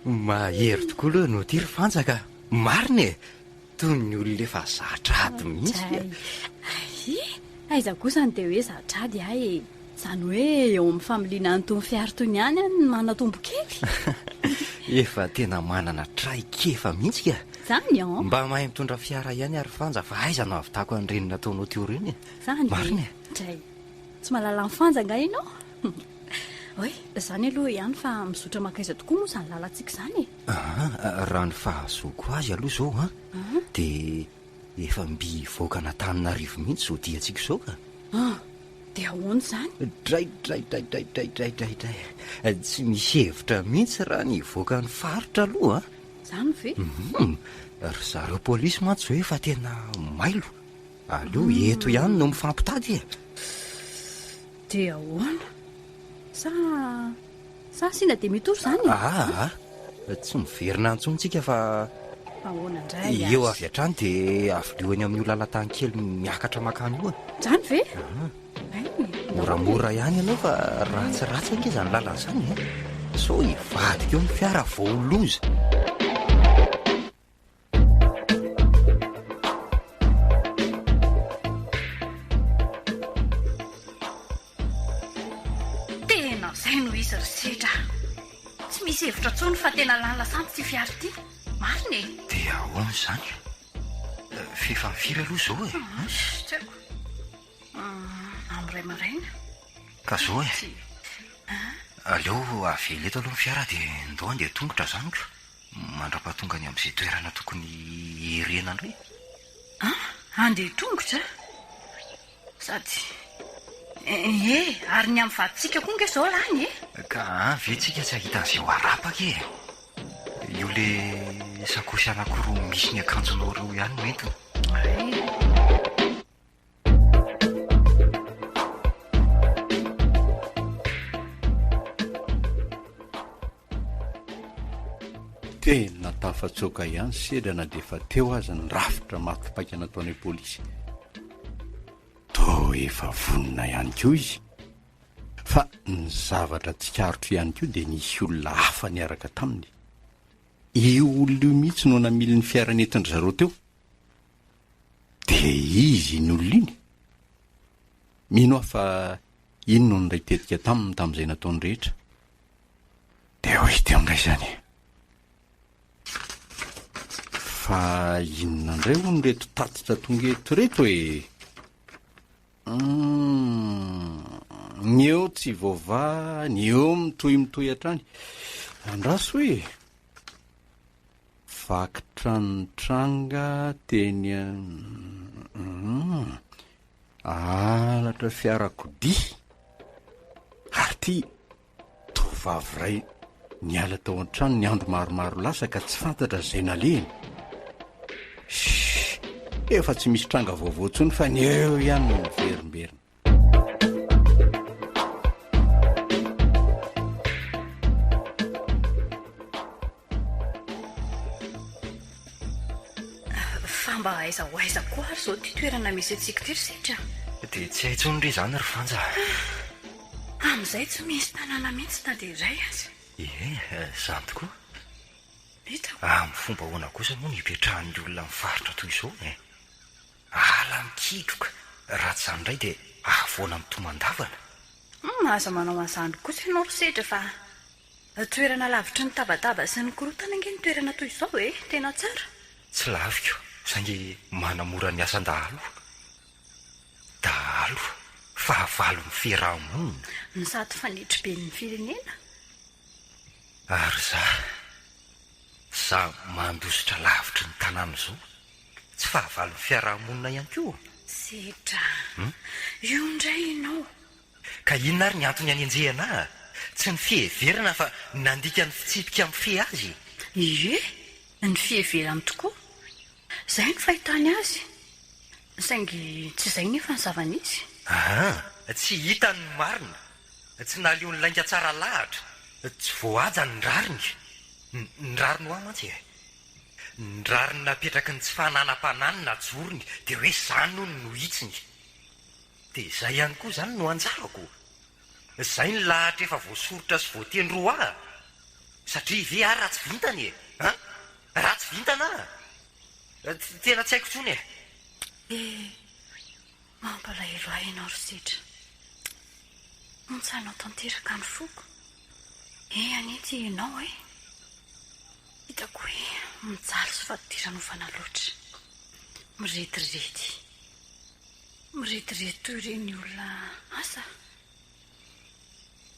Mahery tokoa aloha ianao ity ry Fanja ka. Marina e! Toy ny olona efa zatra ady mihitsy. Dray. Ay, aiza kosa no dia hoe zatra ady aho e. Izany hoe eo amin'ny familiana an'itony fiara itony ihany aho no manatombo kely. Efa tena manana traikefa mihitsy ka! Zany an! Mba mahay mitondra fiara ihany ary Fanja fa aiza no ahavitako an'ireny nataonao teo ireny e! Zany ve? Marina e! Dray! Tsy mahalala an'i Fanja angaha ianao? Oay, izany aloha ihany fa mizotra mankaiza tokoa moa izany lalantsika izany e? Aa, raha ny fahazoako azy aloha izao an, dia efa mby hivoaka an'Antananarivo mihitsy izao diantsika izao ka! An! Dia ahoana izany? Dray dray dray dray dray dray dray dray. Tsy misy hevitra mihitsy raha ny hivoaka ny faritra aloha an! Izany ve? Hum, ry zareo polisy mantsy izao efa tena mailo. Aleo eto ihany no mifampitady e! Dia ahoana? Sa sa asiana demi-tour izany e? Aa, tsy miverina intsony tsika fa Ahoana indray ary? Eo avy hatrany dia avilio eny amin'io lalan-tany kely miakatra mankany io e. Izany ve? Hay. Moramora ihany ianao fa ratsiratsy ange izany lalana izany e. Sao hivadika eo ny fiara vao ho loza. Tena izay no izy ry Sedra a! Tsy misy hevitra intsony fa tena lany lasantsy ity fiara ity. Marina e! Dia ahoana izany? F'efa firy aloha izao e? Tsy haiko. Amin'ny iray maraina. Ka izao e! Aleo avela eto aloha ny fiara dia ndao handeha tongotra izany ko! Mandra-pahatonga any amin'izay toerana tokony hierena indray. An! Handeha tongotra? Sady, ee, ary ny amin'ny vadintsika koa ange izao lany e! Ka any ve tsika tsy hahita an'izay ho arapaka e? Io le sakosy anankiroa misy ny akanjonao ireo ihany no entina. Hay. Tena tafatsoaka ihany sedra na dia efa teo aza ny rafitra maty paika nataonay polisy. Toa efa vonona ihany koa izy. Fa ny zavatra tsikaritro ihany koa dia nisy olona hafa niaraka taminy. Io olona io mihitsy no namily ny fiara nentin-dry zareo teo. Dia izy iny olona iny? Mino aho fa iny no niray tetika taminy tamin'izay nataony rehetra. Dia ho hita eo indray izany e. Fa inona indray hono ireto tatitra tonga eto ireto e? Hum, ny eo tsy voavaha, ny eo mitohy mitohy hatrany. Andraso e! Vaky trano nitranga teny halatra fiarakodia ary ity tovovavy iray niala tao an-trano ny andro maromaro lasa ka tsy fantatra izay nalehiny. Shh! Efa tsy misy tranga vaovao intsony fa ny eo ihany no miverimberina. Fa mba aiza ho aiza koa ary izao ity toerana misy antsika ity ry Setra? Dia tsy hay intsony re izany ry Fanja a! Amin'izay tsy misy tanàna mihitsy na dia iray aza. Ie, izany tokoa. Hitako. Amin'ny fomba ahoana kosa moa no hipetrahan'ny olona amin'ny faritra toy izao e? Ala mikitroka, raha tsy izany indray dia havoana mitomandavana. Humm, aza manao an'izany kosa ianao ry Sedra fa toerana lavitry ny tabataba sy ny korontana ange ny toerana toy izao e! Tena tsara. Tsy laviko, saingy manamora ny asan-dahalo. Dahalo, fahavalon'ny fiaraha-monina. No sady fanetriben'ny firenena. Ary za, za mandositra lavitry ny tanàna izao. Tsy fahavalon'ny fiaraha-monina ihany koa? Sedra, io indray ianao. Ka inona ary ny antony hanenjehana ahy? Tsy ny fiheverana fa nandika ny fitsipika mifehy azy e! Ie, ny fiheverany tokoa. Izay no fahitany azy. Saingy tsy izay nefa ny zava-nisy. Aa, tsy hitany ny marina. Tsy naleony lainga tsara lahatra. Tsy voahaja ny rariny. Ny rariny ho ahy mantsy e! Ny rariny napetraky ny tsy fananam-panahy no najorony dia hoe izany hono no hitsiny. Dia izay ihany koa izany no anjarako? Izay ny lahatra efa voasoritra sy voatendry ho ahy? Satria ve aho ratsy vintana e? An? Ratsy vintana aho? Tena tsy haiko intsony e! Eh! Mampalahelo ahy ianao ry Sedra. Ontsa anao tanteraka ny foko. Eh anie ity ianao e! Hitako hoe mijaly sy fadiranovana loatra. Mirediredy. Mirediredy toy ireny olona asa.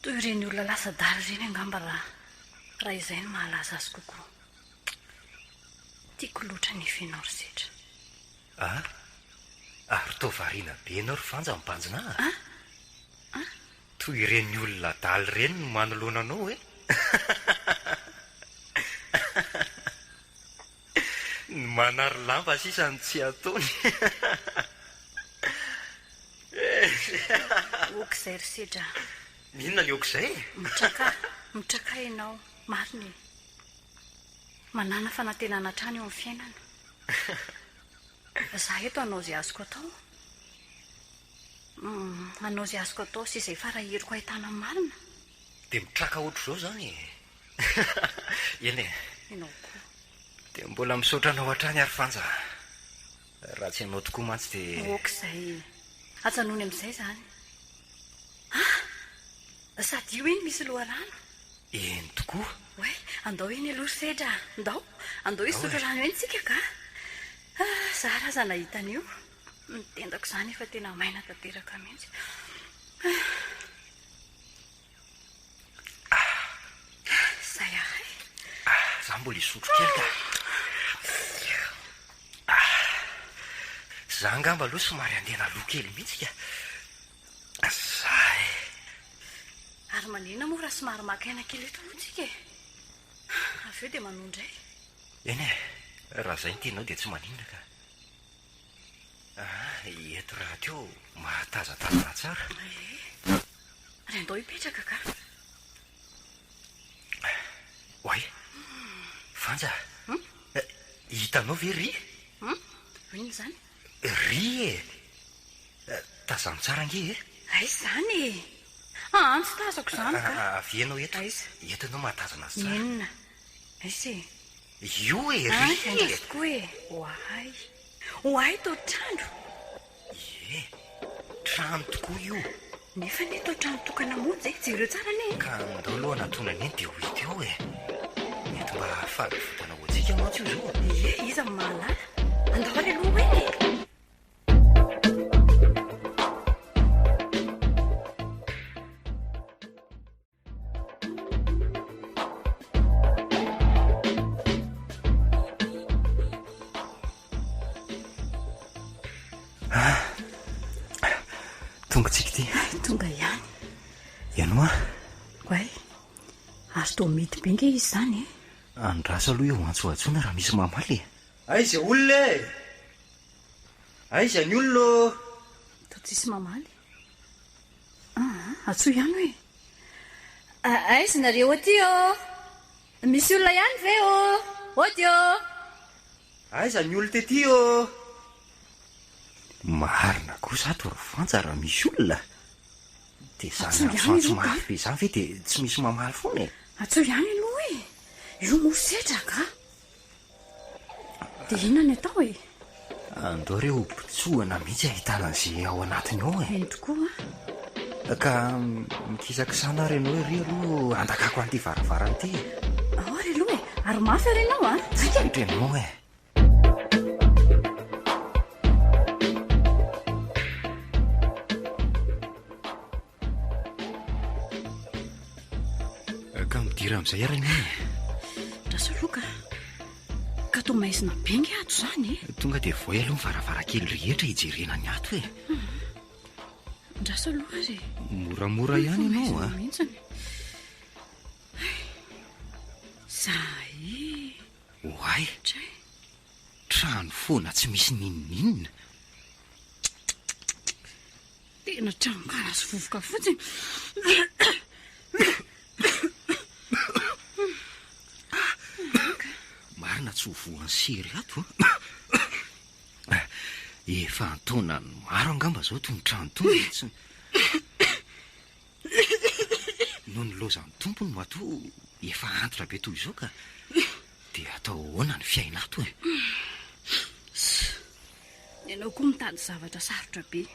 Toy ireny olona lasa adala ireny angamba raha raha izay no mahalaza azy kokoa. Tiako loatra ny fenao ry Setra. A! Ary toa variana be ianao ry Vanja mibanjina ahy a! A! Toy ireny olona adala ireny no manoloana anao e! Ny manary lamba sisa no tsy ataony. Ok'izay ry Sedra a! Inona ny ok'izay e? Mitrakà, mitrakà ianao, marina e! Manàna fanantenana hatrany eo amin'ny fiainana. Za eto hanao izay azoko atao. Hanao izay azoko atao sy izay fara heriko hahitana ny marina. Dia mitraka ohatr'izao izany e! Eny e! Ianao koa. Dia mbola misaotra anao hatrany ary Fanja a! Raha tsy ianao tokoa mantsy dia. Ok izay. Ajanony amin'izay izany. Ah! Sady io iny misy loharano. Eny tokoa. Oay, andao eny aloha ry Sedra a! Ndao, andao hisotro rano eny tsika ka! Ah, za ary aza nahita an'io. Ny tendako izany efa tena maina tanteraka mihitsy. Ah! Izay ahay. Ah, za mbola hisotro kely ka. Ah, za angamba aloha somary handeha naloha kely mihitsy ka. Zay. Ary maninona moa raha somary maka aina kely eto aloha tsika e? Avy eo dia manohy indray. Eny e, raha izay no tianao dia tsy maninona ka. Ah, eto rahateo mahatazatazana tsara. Ee, ary andao hipetraka ka. Oay, Vanja, hitanao ve ry? Inona izany? Ry e! Tazano tsara ange e! Aiza izany e? Aa, tsy tazako izany ka! Avia ianao eto. Aiza? Eto ianao mahatazana azy tsara. Inona? Aiza e? Io e, ry e! Andraso tokoa e! Oay! Oay toa trano! Ie, trano tokoa io. Nefa anie toa trano tokana monja e! Jereo tsara anie e! Ka andao aloha hanatona an'iny dia ho hita eo e! Mety mba fahavovotana ho antsika mantsy io izao. Ie, iza no mahalala? Andao ary aloha ho eny e! Ah, tonga tsika ity. Tonga ihany. Ianao ah? Oay, ary toa mihidy be nge izy izany e. Andraso aloha eo antsoantsoina raha misy mamaly e. Aiza olona e? Aiza ny olona ô? Toa tsisy mamaly. Aa, antsoy ihany hoe. Aiza nareo aty ô? Misy olona ihany ve ô? Ody ô! Aiza ny olona tety ô? Marina kosa ato ry Fanja raha misy olona. Dia izany Antsoy ihany antsoantso aloha ka. mafy be izany ve dia tsy misy mamaly foana e? Antsoy ihany aloha e! Io moa setra ka! Dia inona ny atao e? Andao re ho pitsohana mihitsy ahitana an'izay ao anatiny ao e. Eny tokoa an. Ka mikisakisana ary ianao ery aloha handakako an'ity varavarana ity e. Ao ary aloha e, ary mafy ary ianao an. Hainga. Ianao e. Ka midira amin'izay ary anie e. Andraso aloha ka. Ka toa maizina be nge ato izany e. Tonga dia voay aloha ny varavarankely rehetra hijerena ny ato e. Andraso aloha ary e. Moramora ihany ianao a. Maizina mihitsiny. Hay. Zay e. Oay. Dray. Trano foana tsy misy n'inon'inona. Tena tranonkala sy vovoka fotsiny. Marina tsy ho voan'ny sery ato an. Efa an-taonany maro angamba izao itony trano itony no tsy Noho ny lozan'ny tompony matoa efa antitra be toy izao ka. Dia atao ahoana ny fiaina ato e? Ianao koa mitady zavatra sarotra be.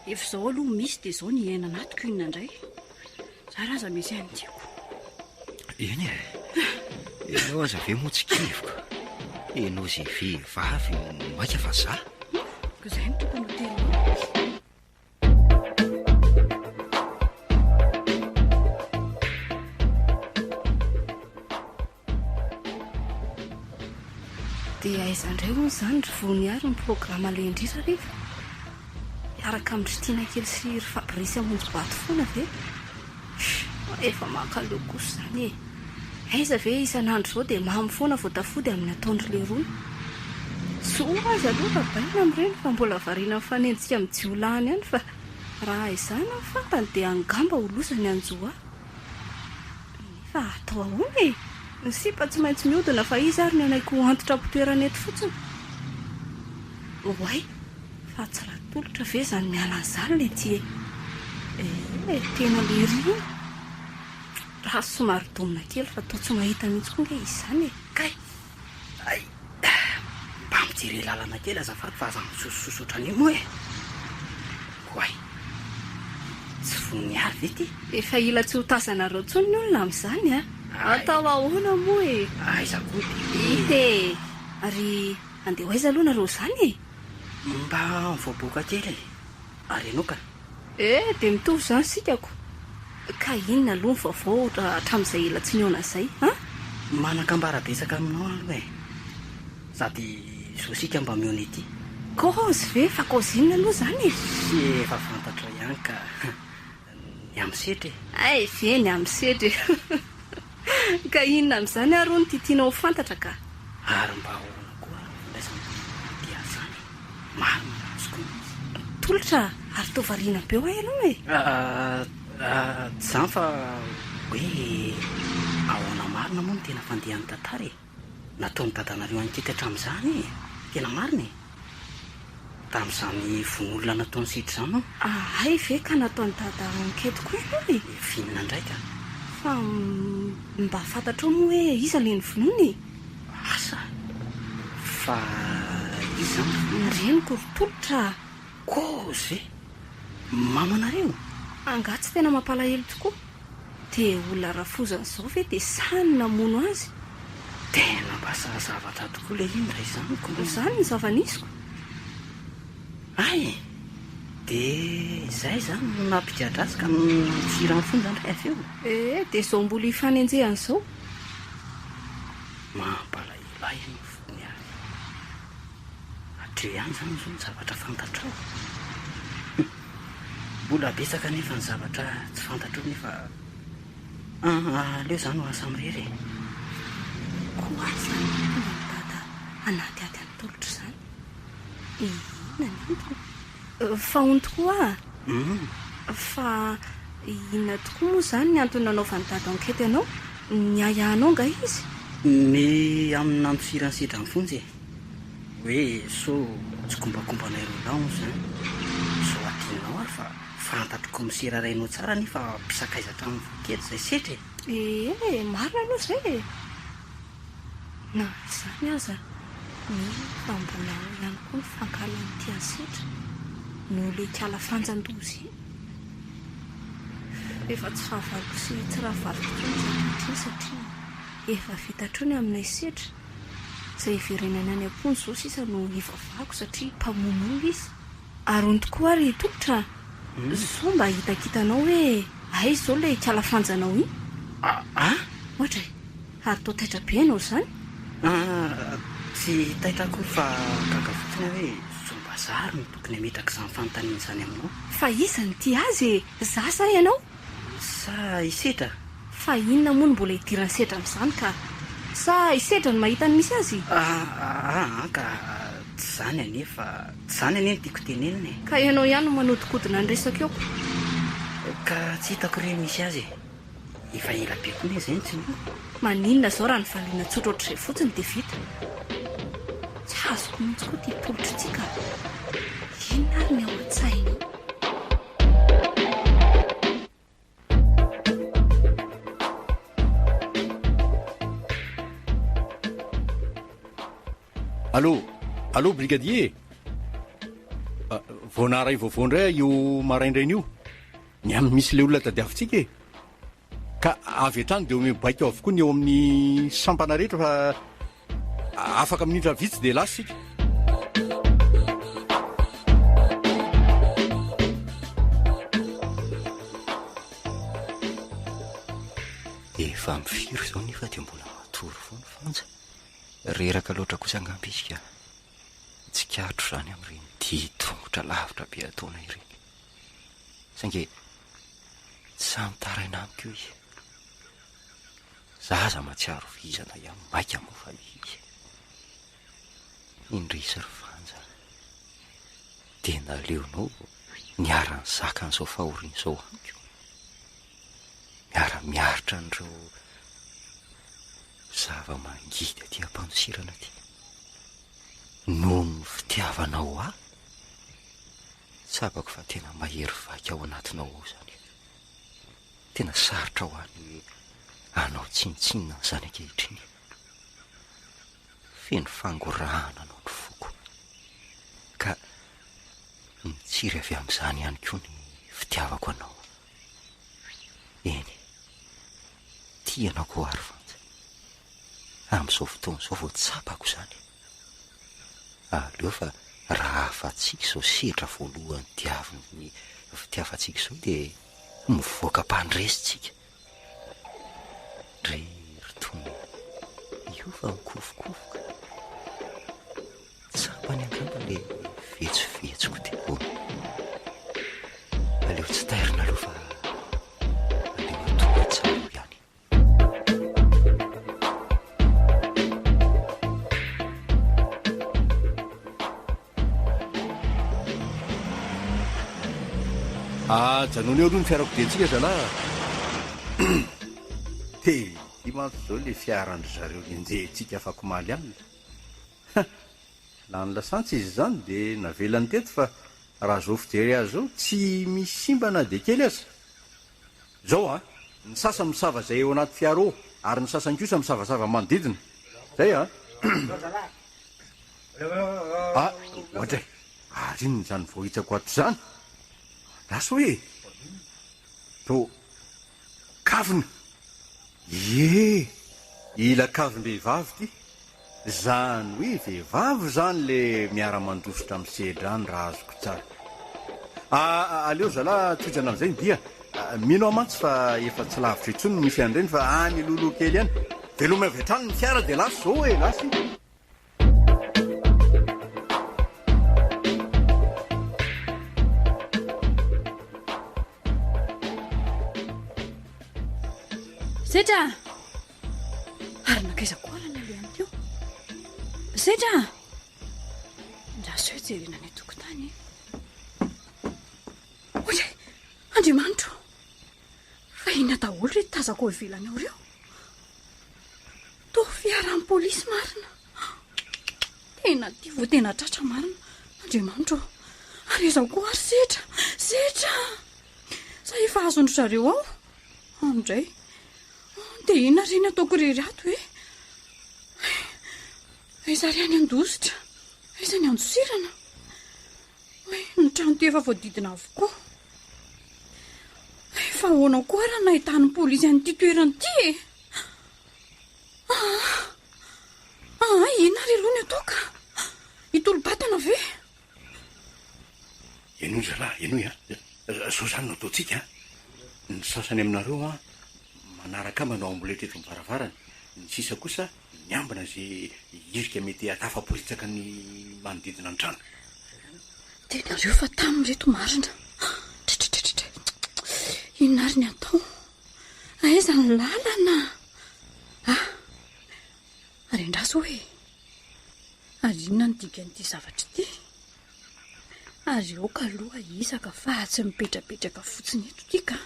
Efa izao aloha misy dia izao ny iainana ato ko inona indray? Zara aza misy any tiako. Eny e. Ianao aza ve moa tsy kivoka? Ianao izay vehivavy maika fa za. Ko izay no tokony ho teninao. Dia aiza indray hono izany ry Voniary ny programa alehan-dry hariva? Hiaraka amin-dry Tiana kely sy ry Fabrice hamonjy boaty foana ve? Efa mankaleo kosa izany e! Aiza ve isan'andro izao dia mamy foana vao tafody amin'ny ataon-dry leroa. Zo aza aloha rabaina amin'ireny fa mbola variana mifanenjika amin'ny jiolahy any ihany fa raha izany no fantany dia angamba ho loza ny hanjo ahy. Nefa atao ahoana e? Ny sipa tsy maintsy mihodina fa iza ary no hanaiky ho antitra am-pitoerana eto fotsiny? Oay! Fa tsy Ratolotra ve izany miala an'izany le ty e? Eh, tena lery iny. Raha somary domina kely fa toa tsy mahita mihitsy koa nge izy izany e. Kay! Hay! Mba mijere lalana kely azafady fa aza misosososo ohatran'io moa e! Oay! Tsy voniary ve ity? Efa hila tsy ho tazanareo intsony ny olona amin'izany a! Atao ahoana moa e? Aiza koa dia. Hita e! Ary andeha ho aiza aloha nareo izany e? Mba mivoaboaka kely e! Ary ianao ka? Eh, dia mitovy izany isika ko! Ka inona aloha ny vaovao hatramin'izay ela tsy nihaona izay, an? Manan-kambara betsaka aminao aho aloha e! Sady zo isika mba mihaona ety. Kaozy ve? Fa kaozy inona aloha izany e? Sy efa fantatrao ihany ka, ny amin'ny setra e! Hay ve ny amin'ny setra e! Ka inona amin'izany ary hono ity tianao ho fantatra ka? Ary mba ahoana koa ary ny fandraisana dia izany e? Marina raha azoko mihitsy. Tolotra ary toa variana be hoa ianao e? Tsy izany fa hoe ahoana marina moa no tena fandehan'ny tantara e? Nataon'i dadanareo ankety hatramin'izany e! Tena marina e! Tamin'izany vono olona nataon'i Sedra izany hono. Hay ve ka nataon'i dada ankety koa ianao e? Inona indray ka? Fa mba fantatrao moa hoe iza ilay novonoina e? Asa! Fa iza no Ny reniko ry Tolotra a! Kozy ve? Mamanareo? Angaha tsy tena mampalahelo tokoa? Dia olona rafozany izao ve dia sahy ny namono azy? Tena mba sahy zavatra tokoa ilay iny raha izany ko. Izany ny zava-nisy ko. Hay e! Dia izay izany no nampigadra azy ka nampisira ny fonja indray avy eo? Ee, dia izao mbola ifanenjehana izao. Mampalahelo ahy ianao fony ary. Hatreo ihany izany izao ny zavatra fantatrao. Mbola betsaka anefa ny zavatra tsy fantatrao nefa aleo izany ho ahy samirery e. Koa aiza no nahatonga an'i Dada hanadihady an'i Tolotra izany? Inona ny antony? Fa hono tokoa a! Fa inona tokoa moa izany ny antony nanaovan'i Dada enquête anao? Niahiahy anao angaha izy? Ny amin'ny nandosiran'i Sedra ny fonja e! Hoe sao tsikombakombanay roa lahy hono izany. Sao adinonao ary fa fantatr'i kaomisera rainao tsara anie fa mpisakaiza hatramin'ny vao kely izay Sedra e! Ee, marina aloha izay e! Na izany aza, mino fa mbola ao ihany koa ny fankahalan'ity asetra noho ilay ikala fanjan-doza iny. Efa tsy fahavaloko sy tsy rahavaloko intsony izy ankehitriny satria efa vita hatreo ny aminay setra. Izay hiverenany any am-pony izao sisa no hivavahako satria mpamono olona izy. Ary hono tokoa ary Tolotra a! Sao mba hitakitanao hoe aiza izao ilay ikala fanjanao iny? A! Ohatra e! Ary toa taitra be ianao izany? Ah, tsy taitra akory fa gaga fotsiny aho hoe sao mba za ary no tokony hametraka izany fanontaniana izany aminao. Fa iza no tia azy e? Za sa ianao? Sa i Sedra? Fa inona moa no mbola idiran'i Sedra amin'izany ka? Sa i Sedra no mahita ny misy azy? Aa ka tsy izany anie fa tsy izany anie no tiako tenenina e. Ka ianao ihany no manodinkodina ny resaka eo. Ka tsy hitako re ny misy azy e. Efa ela be koa ne zay no tsy niova. Maninona zao raha ny valiana tsotra ohatr'izay fotsiny dia vita? Tsy azoko mihitsy koa ity tolotra ity ka! Inona ary ny ao an-tsainy ao? Allô, allô brigadier? Vao naharay vaovao indray aho io maraindraina io. Ny amin'ny misy ilay olona tadiavintsika e! Ka avy hatrany dia omeo baiko avokoa ny eo amin'ny sampana rehetra fa afaka minitra vitsy dia lasa isika. Efa amin'ny firy izao nefa dia mbola matory foana Fanja. Reraka loatra kosa angamba izy ka. Tsikaritro izany amin'ireny dia tongotra lavitra be ataonay ireny. Saingy tsy sahy mitaraina amiko io izy. Za aza mahatsiaro vizana ihany maika moa fa izy. Indrisy ry Fanja. Dia naleonao niara-nizaka an'izao fahoriana izao amiko. Miara-miaritra an'ireo zava-mangidy aty am-pandosirana aty. Noho ny fitiavanao ahy. Tsapako fa tena mahery vaika ao anatinao ao izany. Tena sarotra ho ahy ny hanao tsinontsinona an'izany ankehitriny. Feno fangorahana anao ny foko. Ka mitsiry avy amin'izany ihany koa ny fitiavako anao. Eny, tia anao koa aho ry Vanja. Amin'izao fotoana izao vao tsapako izany. Aleo fa raha afa-tsika izao sedra voalohany diavin'ny fitiavantsika izao dia mivoaka mpandresy tsika. Ndry ry Tony, io fa mikofokofoka. Tsapany angamba le vetsovetsoko teo. Aleo tsy tairina aloha fa aleo atoro tsara ihany. Ajanony eo aloha ny fiarakodiantsika zalahy a! Te ity mantsy izao ilay fiaran-dry zareo nenjehintsika afakomaly alina. Ha! Lany lasantsy izy izany dia navelany teto fa raha izao fijery azy izao tsy misy simba na dia kely aza. Izao an! Ny sasany misava izay eo anaty fiara ao ary ny sasany kosa misavasava manodidina. Izay an! Ah! Oadray! Ary inona izany voahitsako ato izany? Andraso hoe e! Toa kavina! Ie! Ila kavim-behivavy ity! Zany hoe vehivavy zany le miara-mandositra misedra any raha azoko tsara. Ah, aleo zalah tohizana amin'izay ny dia. Mino aho mantsy fa efa tsy lavitra intsony no misy an'ireny fa any alohaloha kely any. Velomy avy hatrany ny fiara dia lasa izao e, lasa iny. Zetra! Ary nankaiza koa ary nalehany teo? Zetra! Andraso eo jerena any an-tokotany e. Oay! Andriamanitro! Fa inona daholo ireto tazako ao ivelany ao ireo? Toa fiaran'ny polisy marina. Tena ty vao tena tratra marina. Andriamanitro ô! Ary izaho koa ary setra! Setra! Sa efa azon-dry zareo ao? Andray! Dia inona re ny ataoko irery ato e? Aiza ary any Andositra? Aiza ny Andosirana? Oay, ny trano ty efa voadidina avokoa. Fa ahoana koa raha nahitan'ny polisy an'ity toerana ity e? Ah, ah, inona ary aloha ny atao ka? Hitolo-batana ve? Henoy zalahy, henoy a. Zao zany no ataontsika a. Ny sasany aminareo an, manaraka ahy manao amboletra eto amin'ny varavarana. Ny sisa kosa miambina izay hirika mety hatafaporitsaka ny manodidina ny trano. Dia nareo fa tamy ireto marina. Tritritritritry. Inona ary ny atao? Aiza ny lalana? Ah! Ary andraso hoe. Ary inona ny dikan'ity zavatra ity? Ary aoka aloha hisaka fa tsy mipetrapetraka fotsiny eto ity ka.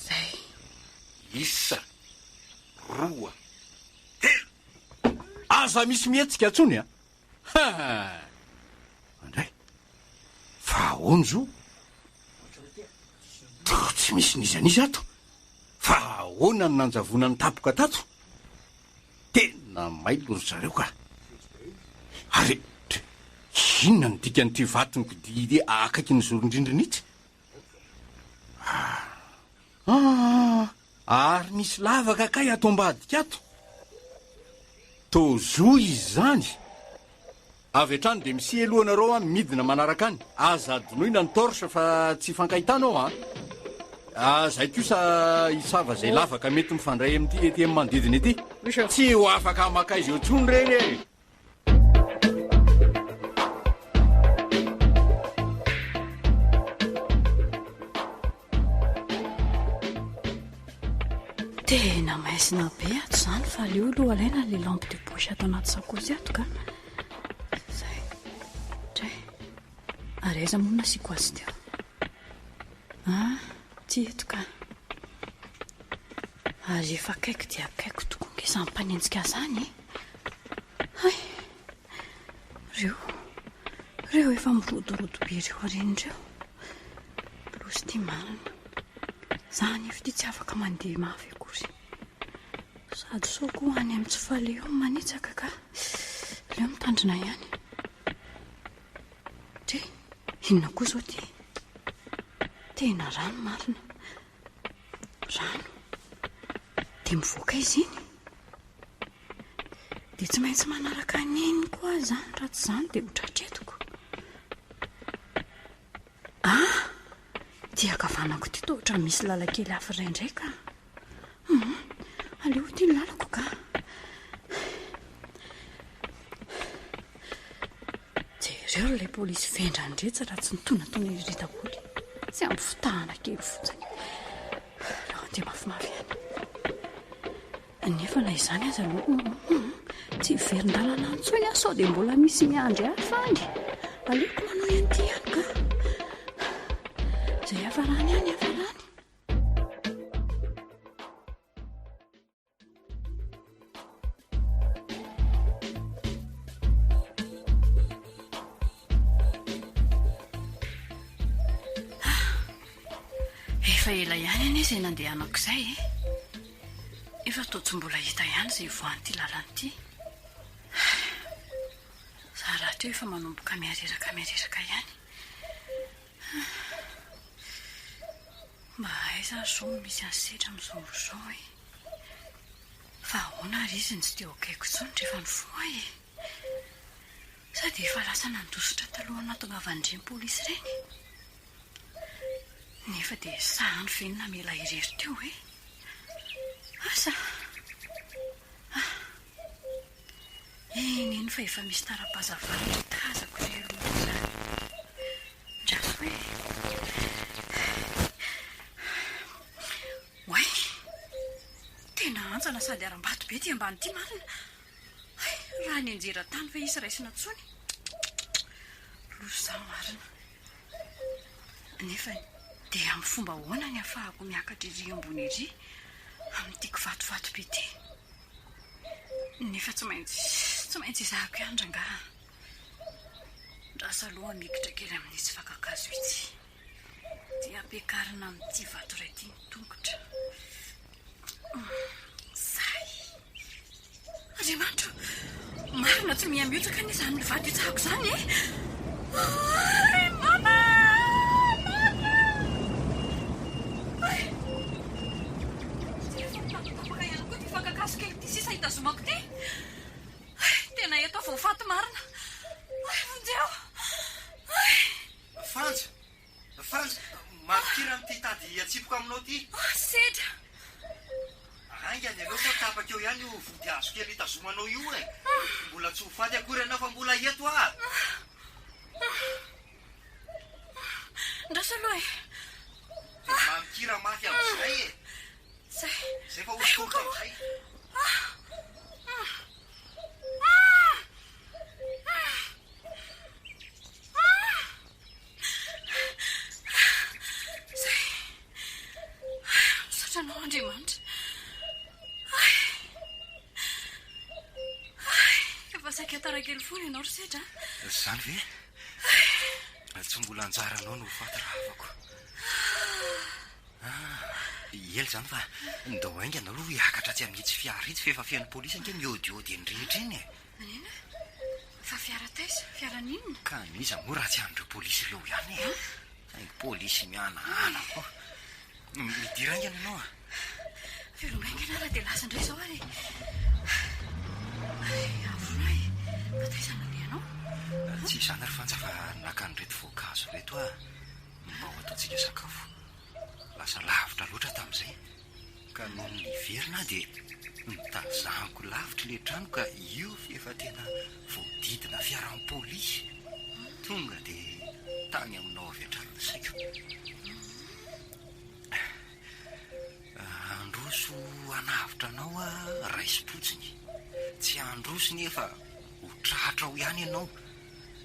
Zay. Isa, roa, telo. Aza misy mihetsika intsony a! Ha! Andray! Fa ahoana izao? Toa tsy misy n'iza n'iza ato. Fa ahoana no nanjavonany tampoka tato? Tena mailo ry zareo ka! Ary inona no dikan'ity vaton-kodia ity akaikin'ny zoron-drindrina itsy? Ah! Ary misy lavaka kay ato ambadika ato. Toa zo izy izany. Avy hatrany dia misia aloha nareo an, midina manaraka any. Aza adinoina ny torche fa tsy hifankahitana ao an. Ah, zay kosa hisava izay lavaka mety mifandray amin'ity ety amin'ny manodidina ity. Tsy ho afaka makaiza eo intsony ireny e. Tena maizina be ato izany fa aleo aloha alaina ilay lampe de poche ato anaty sakaosy ato ka. Zay. Dray. Ary aiza moa no nasiako azy teo? Ah, ty eto ka. Ary efa akaiky dia akaiky tokoa nge izany mpanenjika azy izany e. Hay! Reo, reo efa mirodorodo be ireo aoriana ireo. Loza ity marina. Za anefa ity tsy afaka mandeha mafy akory. Sady sao koa any amin'ny tsy faleha eo manitsaka ka. Aleo mitandrina ihany. Dre, inona koa izao ity? Tena rano marina. Rano. Dia mivoaka aiza iny? Dia tsy maintsy manaraka an'iny koa aho izany, raha tsy izany dia ho tratra etiko. Ah! Ity ankavanako ity toa ohatran'ny misy lalan-kely hafa iray indray ka. Hum, aleo ity ny lalako ka. Jereo ilay polisy vendrana iretsy raha tsy nitonatona ery daholo. Tsy ampy fitahana kely fotsiny. Aleo handeha mafimafy ihany. Nefa na izany aza aloha, tsy hiverin-dalana intsony aho sao dia mbola misy miandry hafa any. Aleoko manohy an'ity ihany ka. Izay hiafarany ihany hiafarany. Efa ela ihany anie izay nandehanako izay e. Efa toa tsy mbola hita ihany izay hivoahan'ity lalana ity. Za rahateo efa manomboka mihareraka mihareraka ihany. Mba aiza ary izao no misy an'i Sedra amin'izao ora izao e? Fa ahoana ary izy no tsy teo akaiko intsony rehefa nifoha e? Sa dia efa lasa nandositra talohan'ny nahatongavan'ireny polisy ireny? Nefa dia sahany ve ny namela irery teo e? Asa! Ah! Eny eny fa efa misy tara-pahazavana ry tazako ery aloha ery izany. Andraso e! Oay! Tena hantsana sady harambato be ity ambany ity marina. Hay, raha nianjera tany ve hisy raisina intsony? Loza marina. Nefa dia amin'ny fomba ahoana ny ahafahako miakatra ery ambony ery amin'ity kivatovato be ity? Nefa tsy maintsy, tsy maintsy ezahako ihany rangaha. Ndraso aloha mikitra kely amin'itsy fakan-kazo itsy. Dia ampiakarina amin'ity vato iray ity ny tongotra. Zay. Andriamanitro, marina tsy miha mihotsaka anie izany vato itsahako izany e! Ay, mama! Mama! Ay! Tsy efa mitapatapaka ihany koa ity fakan-kazo kely ity sisa hitazomako ity. Ay, tena eto aho vao faty marina. Ay, vonjeo! Ay! Frantsa! Frantsa, mafikira amin'ity tady atsipiko aminao ity. Ah, sedra! Haingana ianao sao tapaka eo ihany io vody hazo kely itazomanao io e! Mbola tsy ho faty akory ianao fa mbola eto aho. Ndraso aloha e! Dia mamikira mafy amin'izay e! Zay. Zay fa hosokoka amin'izay. Zay. Misaotra anao Andriamanitra. Ay. Ay, efa saika tara kely foana ianao ry Sedra. Izany ve? Tsy mbola anjaranao no ho faty rahavako. Ah, ela izany fa ndao haingana aloha hiakatra atsy amin'itsy fiara itsy fa efa feno polisy ange miodiody eny rehetra eny e. Manina? Fa fiara taiza? Fiara n'inona? Ka an'iza moa raha tsy an'ireo polisy ireo ihany e? Saingy polisy mihanahana koa. Midira haingana ianao a! Veloma haingana raha dia lasa indray izao ary e. Hay, Avona e, fa taiza no nalehanao? Tsy izany ry Fanja fa naka an'ireto voankazo ireto aho mba ho ataontsika sakafo. Lasa lavitra loatra tamin'izay ka nony niverina aho dia notazaniko lavitra ilay trano ka io f'efa tena voadidina fiaran'ny polisy. Tonga dia tany aminao avy hatrany ny saiko. Handroso hanavotra anao aho raisim-potsiny. Tsy handroso nefa ho tratra ao ihany ianao.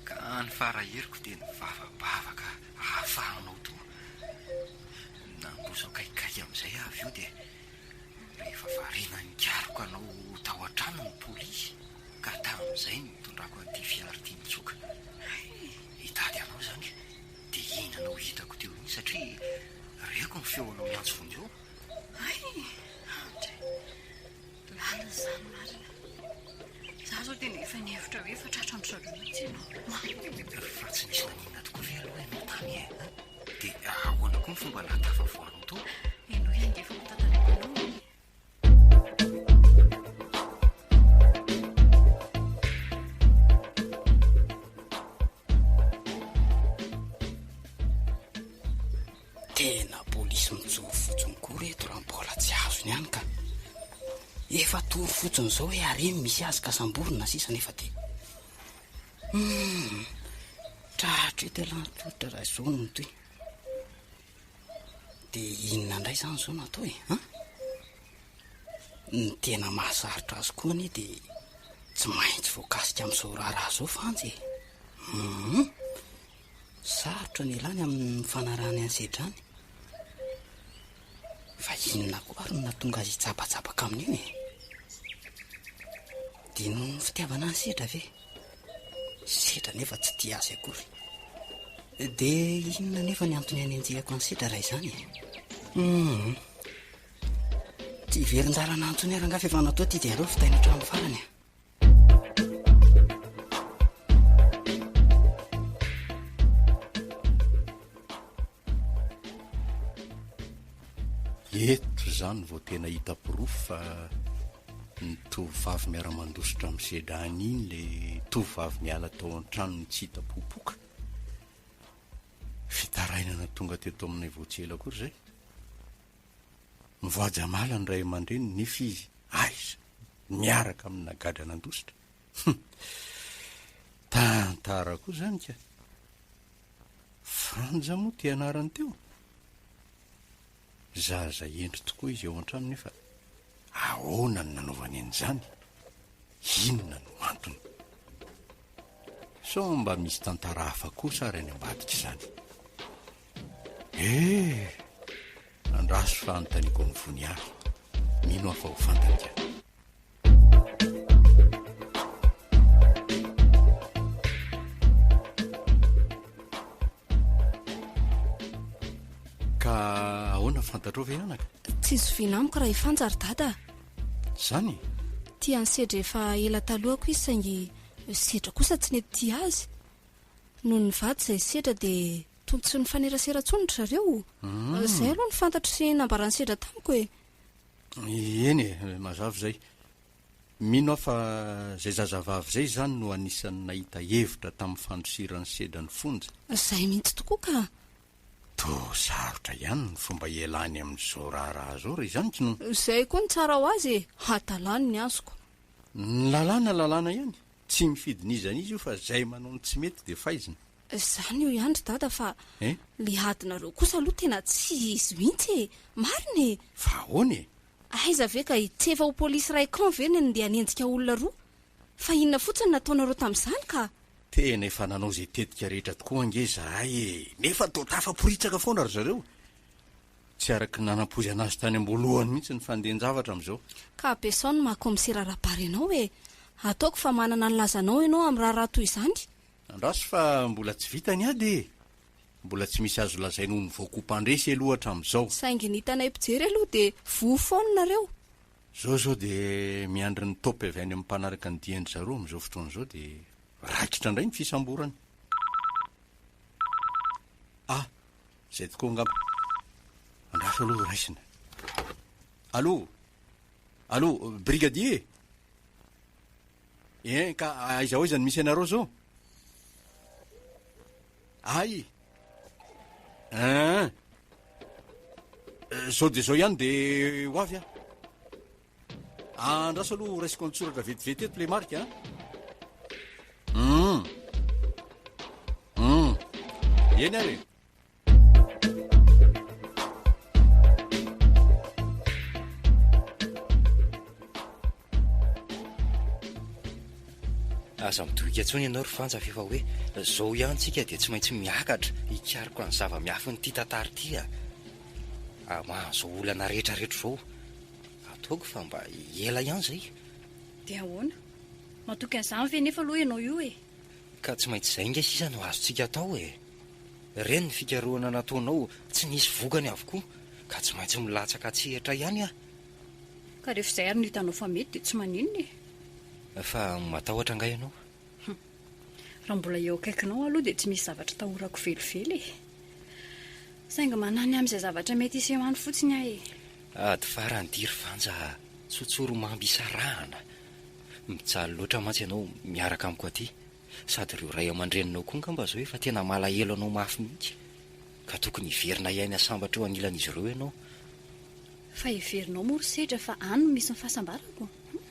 Ka ny fara-heriko dia nivavabavaka hahafahanao toa. Nandroso akaikikaiky amin'izay aho avy eo dia rehefa variana nikaroka anao tao an-trano ny polisy ka tamin'izay no nitondrako an'ity fiara ity nitsoaka. Hitady anao izany dia iny anao hitako teo iny satria reko ny feonao miantso vonjeo. Hay! Andry! Lalina izany marina. Izaho izao tena efa nihevitra hoe efa tratran-dry zareo mihitsy ianao. Fa tsy nisy naninona tokoa ve aloha ianao tany e? Dia ahoana koa ny fomba nahatafavoahanao tao? Henoy ange fa ho tantaraiko anao e. Tena polisy mijoro fotsiny koa reto raha mbola tsy azony ihany ka. Efa toro fotsiny izao hoe ary iny misy azy ka samborina sisa nefa dia Humm tratra eto ialahy ny tolotra raha izao no mitohy. Dia inona indray izany izao no atao e? An? Ny tena mahasarotra azy koa anie dia tsy maintsy voakasika amin'izao raharaha izao Fanja e. Humm. Sarotra ny ialany amin'ny fanarahany an'i Sedrany. Fa inona koa ary no nahatonga azy hitsabatsabaka amin'io e? Dia noho ny fitiavana an'i Sedra ve? Sedra nefa tsy tia azy akory. Dia inona nefa ny antony hanenjehako an'i Sedra raha izany e? Hum. Tsy hiverin-dalana intsony aho rangahy fa efa natao ity dia aleo vitaina hatramin'ny farany e. Eto izany vao tena hita porofo fa ny tovovavy miara-mandositra amin'ny sedrany iny le tovovavy miala tao an-tranony tsy hita popoka. Fitarainana tonga teto aminay vao tsy ela akory izay. Mivoady hamala ny ray aman-dreniny nefa izy aiza miaraka amina gadra nandositra. Hum! Tantara koa izany ka. Franja moa ty anarany teo? Zaza hendry tokoa izy ao an-trano nefa ahoana no nanaovany an'izany? Inona no antony? Sao mba misy tantara hafa kosa ary any ambadik'izany? Eh! Andraso fa anontaniako an'i Voniary. Mino aho fa ho fantany ka. Ka ahoana fantatrao ve anaka? Tsy zoviana amiko raha i Fanja ry dada a! Izany e? Tia an'i Sedra efa ela talohako izy saingy Sedra kosa tsy nety tia azy. Nony nivady izay Sedra dia toa tsy nifanerasera intsony ry zareo. Izay aloha no fantatro sy nambaran'i Sedra tamiko e! Eny e, mazava izay. Mino aho fa izay zazavavy izay izany no anisan'ny nahita hevitra tamin'ny fandosiran'i Sedra ny fonja. Izay mihitsy tokoa ka! Toa sarotra ihany ny fomba hialany amin'izao raharaha izao raha izany k'no. Izay koa no tsara ho azy e! Hadalany ny azoko. Ny lalàna lalàna ihany. Tsy mifidy n'iza n'iza io fa izay manao ny tsy mety dia faizina. Izany io ihany ry dada fa le adinareo kosa aloha tena tsy izy mihitsy e! Marina e! Fa ahoana e? Aiza ve ka i tsy efa ho polisy iray camp ve ny ndeha hanenjika olona roa? Fa inona fotsiny nataonareo tamin'izany ka? Tena efa nanao izay tetika rehetra tokoa ange izahay e! Nefa toa tafaporitsaka foana ry zareo. Tsy araky ny nanampoizana azy tany am-boalohany mihitsy ny fandehan-javatra amin'izao. Ka ampiasao ny maha kaomisera Rabary anao e! Ataoko fa manana ny lazanao ianao amin'ny raharaha toy izany. Andraso fa mbola tsy vita ny ady e! Mbola tsy misy azo lazaina ho nivoaka ho mpandresy aloha hatramin'izao. Saingy ny hitanay mpijery aloha dia voa foana nareo. Izao izao dia miandry ny top avy any amin'ny mpanaraka ny dian-dry zareo amin'izao fotoana izao dia raikitra indray ny fisamborana. Ah! Izay tokoa angamba. Andraso aloha raisina. Allô! Allô, brigadier? Ein, ka aiza ho aiza no misy anareo zao? Ay! Ein! Zao dia zao ihany dia ho avy aho. Andraso aloha ho raisiko an-tsoratra vetivety eto ilay marika an. Hum. Hum. Eny ary e. Aza midohika intsony ianao ry Fanja fa efa hoe zao ihany tsika dia tsy maintsy miakatra hikaroka ny zava-miafin'ity tantara ity a! Hamaha izao olana rehetra rehetra izao. Ataoko fa mba ela ihany izay. Dia ahoana? Matoky an'izany ve nefa aloha ianao io e? Ka tsy maintsy izay ange sisa no azontsika atao e! Ireny ny fikarohana nataonao tsy nisy vokany avokoa ka tsy maintsy milatsaka an-tsehatra ihany aho. Ka rehefa izay ary no hitanao fa mety dia tsy maninona e! Fa matahotra angaha ianao? Hum. Raha mbola eo akaikinao aho aloha dia tsy misy zavatra atahorako velively e! Saingy manahy ny amin'izay zavatra mety hiseho any fotsiny aho e! Ady farany ity ry Fanja a! Tsotsoromamby isarahana! Mijaly loatra mantsy ianao miaraka amiko aty. Sady ireo ray aman-dreninao koa angamba izao efa tena malahelo anao mafy mihitsy. Ka tokony hiverina hiaina sambatra eo anilan'izy ireo ianao. Fa heverinao moa ry Sedra fa any no misy ny fahasambarako? Hum.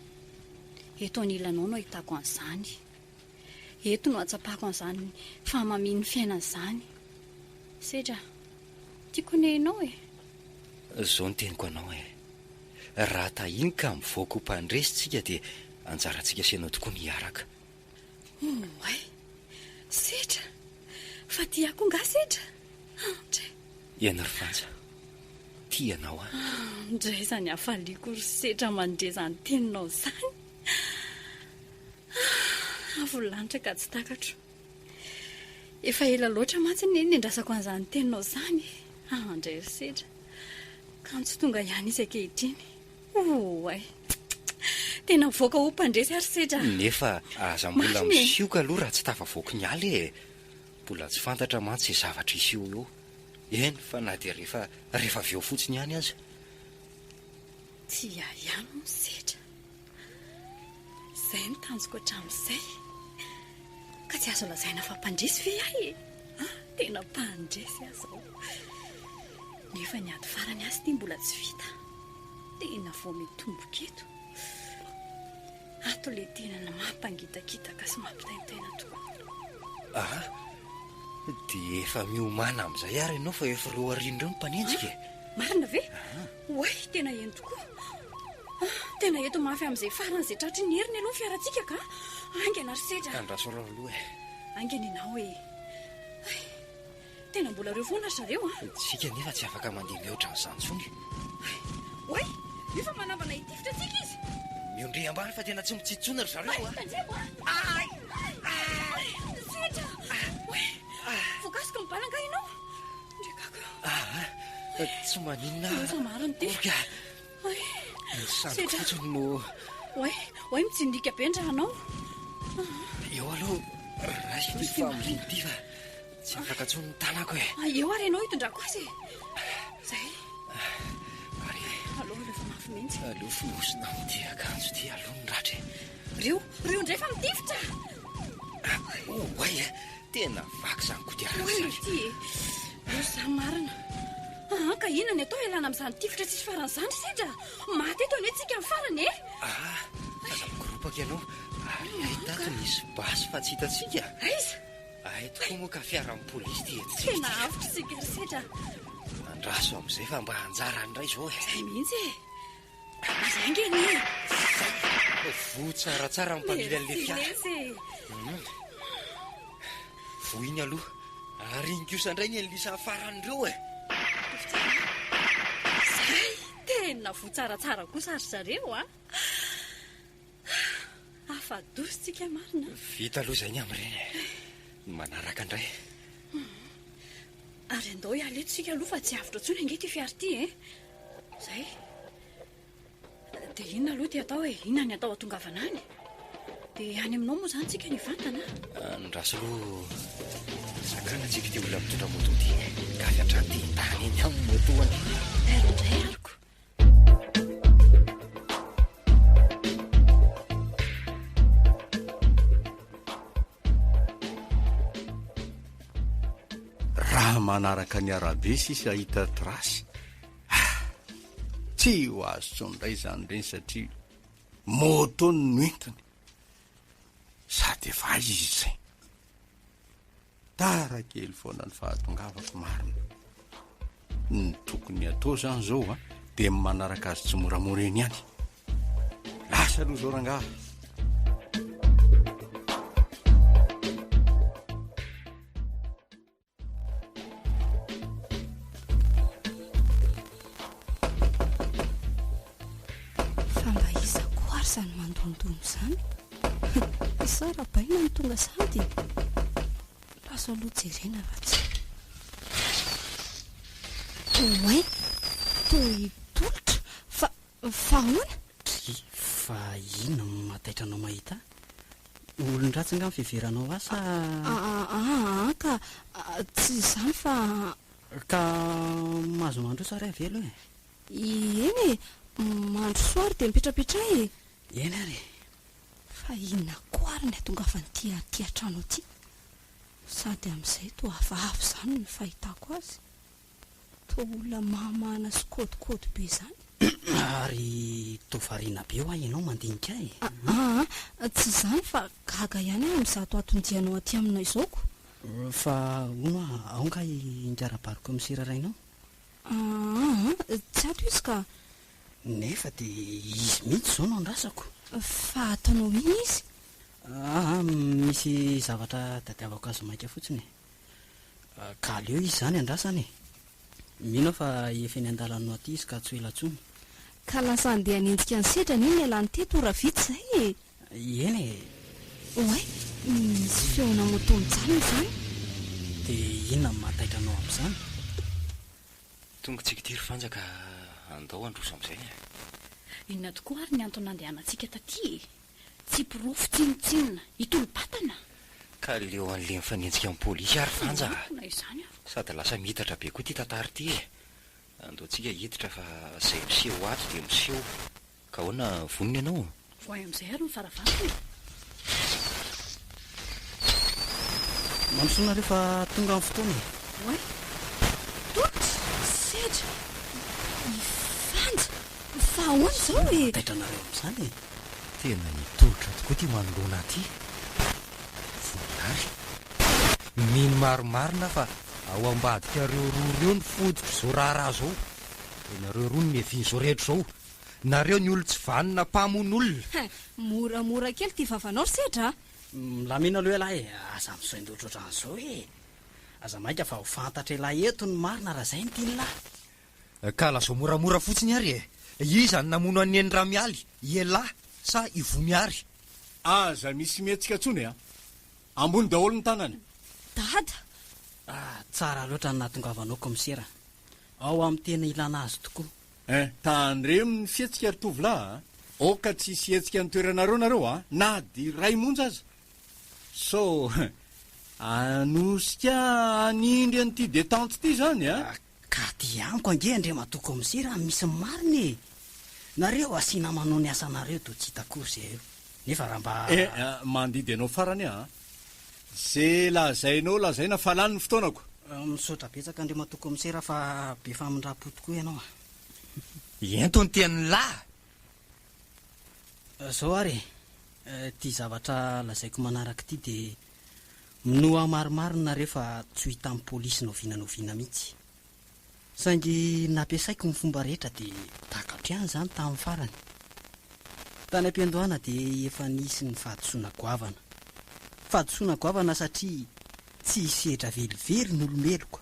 Eto anilanao no ahitako an'izany. Eto no ahatsapako an'izany fahamamian'ny fiainana izany. Sedra, tiako anie ianao e! Izao no teniko anao e. Raha tahiny ka mivoaka ho mpandresy tsika dia anjarantsika sy ianao tokoa ny hiaraka. Oay! Sedra! Fa tia ahy koa nga Sedra? Andray! Eny ry Fanja, tia anao aho. Andray izany hafaliako ry Sedra mandre izany teninao izany. Ah, avo lanitra ka tsy takatro. Efa ela loatra mantsy anie niandrasako an'izany teninao izany e. Andray ry Sedra. Kanjo tonga ihany izy ankehitriny. Oay! Tena mivoaka ho mpandresy ary Sedra a! Nefa aza mbola Marina e! misioka aloha raha tsy tafavoaky ny ala e! Mbola tsy fantatra mantsy izay zavatra hiseho eo. Eny fa na dia rehefa rehefa avy eo fotsiny ihany aza. Tia ahy ihany hono Sedra. Izay no tanjoko hatramin'izay. Ka tsy azo lazaina fa mpandresy ve aho e? Ah, tena mpandresy aho izao. Nefa ny ady farany azy ity mbola tsy vita. Tena vao mitomboka eto. Ato ilay tena mampangitakitaka sy mampitaintaina tokoa. Ah, dia efa miomàna amin'izay ary ianao fa efa ireo aoriana ireo no mpanenjika e. Marina ve? Oay, tena eny tokoa. Ah, tena eto mafy amin'izay faran'izay tratry ny heriny aloha ny fiarantsika ka. Haingana ry Sedra. Andraso aloha aloha e. Haingana ianao e. Hay, tena mbola ireo foana ry zareo a. Isika anefa tsy afaka mandeha mihoatra an'izany intsony. Hay, oay, io fa manambana hitifitra antsika izy. Miondreha ambany fa tena tsy mitsitsona ry zareo a. Hay, tandremo a. Ay! Ay! Sedra! Oay, voakasika ny bala angaha ianao? Aa, tsy maninona aho. Loza marina ity. Orga. Oay. Ny sandriko fotsiny no. Oay, oay mitsindriaka be ny ranao. Eo aloha raisiko ity familiana ity fa tsy afaka intsony ny tanako e. Ah, eo ary ianao hitondrako azy e. Zay. Ary. Aleo aloha efa mafy mihitsy. Aleo fonosina amin'ity akanjo ity aloha ny ratra e. Reo, reo indray fa mitifitra. Oay e. Tena vaky izany kodiarana Oay izany. ity e! Loza marina. Aa ka inona ny atao ialana amin'izany tifitra tsisy farany izany ry Sedra? Maty eto anie tsika amin'ny farany e! Aa, aza mikoropaka ianao. Ary hay tato nisy basy fa tsy hitantsika. Aiza? Hay tokoa moa ka fiaran'ny polisy ity entintsika Tena ity. avotra isika ry Sedra. Andraso amin'izay fa mba anjarany indray izao e. Izay mihitsy e! Izay ange anie e! Voa tsaratsara ny mpamily an'ilay fiara. Merci lesy e! Voa iny aloha. Ary iny kosa indray ny an'lisa farany ireo e! Izay! Tena voa tsaratsara kosa ry zareo a! Afa-doza tsika marina. Vita aloha izay ny amin'ireny e! Ny manaraka indray. Ary andao hiala eto isika aloha fa tsy avotra intsony ange ity fiara ity e! Zay. Dia inona aloha ty atao e? Inona ny atao hatongavana any? Dia any aminao moa izany tsika ny hivantana a? Andraso aloha sakanantsika ity olona mitondra moto ity. Ka avy hatrany dia hitany eny amin'ny moto-ny. Tairo indray aroko. Ka manaraka ny arabe sisa hahita trace. Ah! Tsy ho azo intsony indray izany ireny satria moto no noentiny. Sady efa aiza izy izay? Tara kely foana ny fahatongavako marina. Ny tokony atao zany zao a, dia ny manaraka azy tsimoramora eny ihany. Lasa aloha zao rangaha. Fa mba iza koa ary izany mandondona izany? Sa Rabaina no tonga sady? Lasa aloha jerena fa tsy. Oay! Toa i Tolotra! Fa, fa ahoana? Dry, fa inona no mahataitra anao mahita ahy? Olon-dratsy angaha ny fiheveranao ahy sa. Aa ka tsy izany fa. Ka mahazo mandroso ary aho ve aloha e? Eny e, mandrosoa ary dia mipetrapetraha e! Eny ary e! Fa inona koa ary ny hatongavan'ity aty an-trano aty? Sady amin'izay toa hafahafa izany ny fahitako azy. Toa olona mahamahana sy kôdikôdy be izany. Ary toa variana be hoa ianao mandinika ahy e? Aa, tsy izany fa gaga ihany aho amin'izato anton-dianao aty aminay izao ko. Fa hono hoa, ao angaha i Ingarabary kaomisera rainao? Aa, tsy ato izy ka. Nefa dia izy mihitsy izao no andrasako. Fa ataonao inona izy? Aa, misy zavatra tadiavako azy maika fotsiny e. Ka aleo izy izany andrasana e. Mino aho fa efa eny an-dalana ho aty izy ka tsy ho ela intsony. Ka lasa handeha hanenjika an'i Sedra anie ny ialany teto ora vitsy izay e! Eny e! Oay! Misy feona moto mijanona izany. Dia inona no mahataitra anao amin'izany? Tonga tsika ity ry Fanja ka andao handroso amin'izay e! Inona tokoa ary ny antony nandehanantsika taty e? Tsy porofo tsinontsinona, hitolo-batana? Ka leo an'le mifanenjika amin'ny polisy ary Fanja a! Na izany aza. Sady lasa miitatra be koa ity tantara ity e! Andao tsika hiditra fa izay miseho ato dia miseho. Ka ahoana, vonona ianao? Vohay amin'izay ary ny varavarana e! Mandrosoa nareo fa tonga ny fotoana e! Oay! Tolotra! Sedra! I Fanja! Fa ahoana izao e? Taitra nareo amin'izany e! Tena nitolotra tokoa ity manoloana aty. Voninahitra. Mino marimarina aho fa ao ambadikareo roa ireo ny fototr'izao raharaha izao. Ianareo roa no niavian'izao rehetra izao. Nareo ny olon-tsy vanona mpamono olona. Hein! Moramora kely ity vavanao ry Sedra a! Milamina aloha ialahy e! Aza misain-doatra ohatran'izao e! Aza maika fa ho fantatr'ialahy eto ny marina raha izay no tian'lah. Ka lazao moramora fotsiny ary e! Iza no namono an'i Neny Ramialy, i Elah sa i Vomiary? Aza misy mihetsika intsony a! Ambony daholo ny tanana. Dada! Ah, tsara loatra ny nahatongavanao kaomisera. Ao amin'ny tena ilana azy tokoa. Eh, tandremo ny fihetsika ry tovolahy a! Aoka tsy hisy hihetsika ny toeranareo nareo a! Na dia iray monja aza! Sao hanosika hanindry an'ity detente ity izany a! Ka aty amiko ange Andriamatoa Kaomisera misy ny marina e! Nareo asiana manao ny asanareo toa tsy hita akory izay eo. Nefa raha mba. Eh, mandidy anao farany aho a! Ze lazainao lazaina fa lany ny fotoanako. Misaotra betsaka Andriamatoa Kaomisera fa be famindram-po tokoa ianao a! Ento ny tenin'lah! Zao ary e, ity zavatra lazaiko manaraka ity dia minoa ahy marimarina nareo fa tsy ho hitan'ny polisy n'oviana n'oviana mihitsy. Saingy nampiasaiko ny fomba rehetra dia takatro ihany izany tamin'ny farany. Tany am-piandohana dia efa nisy ny fahadisoana goavana. Fahadisoana goavana satria tsy hisedra velively ny olo-meloka.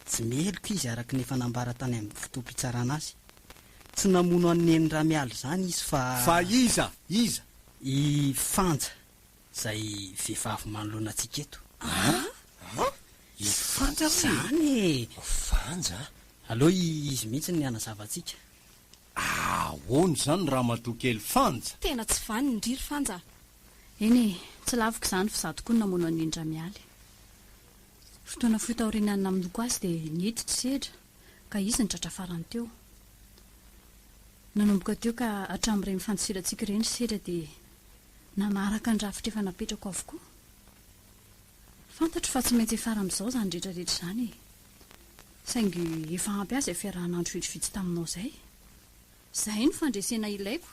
Tsy meloka izy araka ny efa nambara tany amin'ny fotoam-pitsarana azy. Tsy namono an'i Neny Ramialy izany izy fa. Fa iza? Iza? I Fanja, izay vehivavy manoloana antsika eto. An? An? I Fanja ve? Izany e! Fanja? Aleo izy mihitsy ny hanazava antsika. Ahoana izany ramatoa kely Fanja? Tena tsy vanona ndry ry Fanja a! Eny e, tsy laviko izany fa izaho tokoa no namono an'i Neny Ramialy. Fotoana fohy taorian'ny namonoako azy dia niditra i Sedra. ka izy no tratra farany teo. Nanomboka teo ka hatramin'ireny fandosirantsika ireny sedra dia nanaraka ny rafitra efa napetrako avokoa. Fantatro fa tsy maintsy hiafara amin'izao izany rehetra rehetra izany e. Saingy efa ampy ahy izay fiarahana andro vitsivitsy taminao izay. Izay no fandresena ilaiko.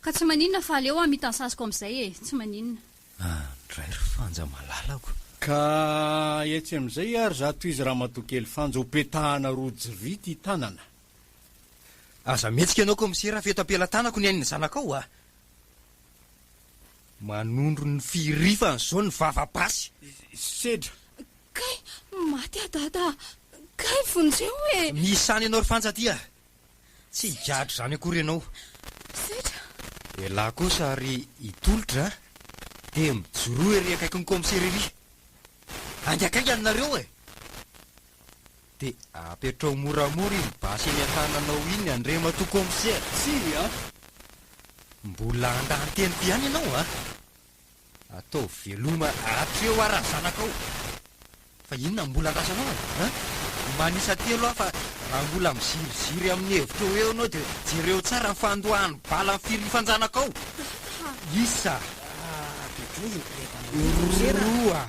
Ka tsy maninona fa aleo aho mita ny saziko amin'izay e, tsy maninona. Andray ry Fanja malalako. Ka etsy amin'izay ary zato izy ramatoa kely Fanja ho petahana rojo vy ity tanana. Aza mihetsika ianao kaomisera fa eto am-pelatanako ny ain'ny zanakao a! Manondro ny firifany izao ny vava basy. Sedra. Kay maty aho dada a! Kay vonjeo e! Misy any ianao ry Fanja aty a! Tsy higadra izany akory ianao. Sedra. Elah kosa ary hitolotra a! Dia mijoroa ery akaikin'ny kaomisera ery. Haingakaingana nareo e! Dia apetrao moramora iny basy eny an-tananao iny Andriamatoa Kaomisera. Tsia a! Mbola handà ny teniko ihany ianao a! Ataovy veloma hatreo ary ny zanakao. Fa inona no mbola andrasanao e? An? Manisa telo aho fa raha mbola miziriziry amin'ny hevitrao eo ianao dia jereo tsara ny fandoahan'ny bala ny firifan-janakao. Isa. Roa.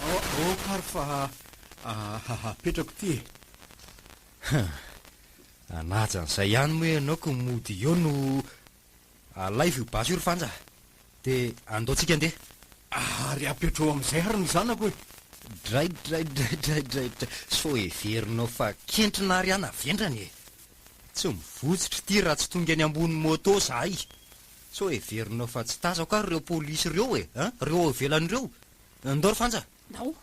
Aoka ary fa apetrako ity e. Hum. Hanaja an'izay ihany moa ianao ko mody eo no alaivo io basy io ry Fanja a. Dia andao tsika andeha. Ary apetrao amin'izay ary ny zanako e. Draidraidraidraidraidray, sao heverinao fa kentrina ary aho na vendrana e. Tsy mivotsitra ity raha tsy tonga eny ambony moto zahay. Sao heverinao fa tsy tazako ary ireo polisy ireo e, an, ireo ao ivelany ireo. Ndao ry Fanja. Ndao.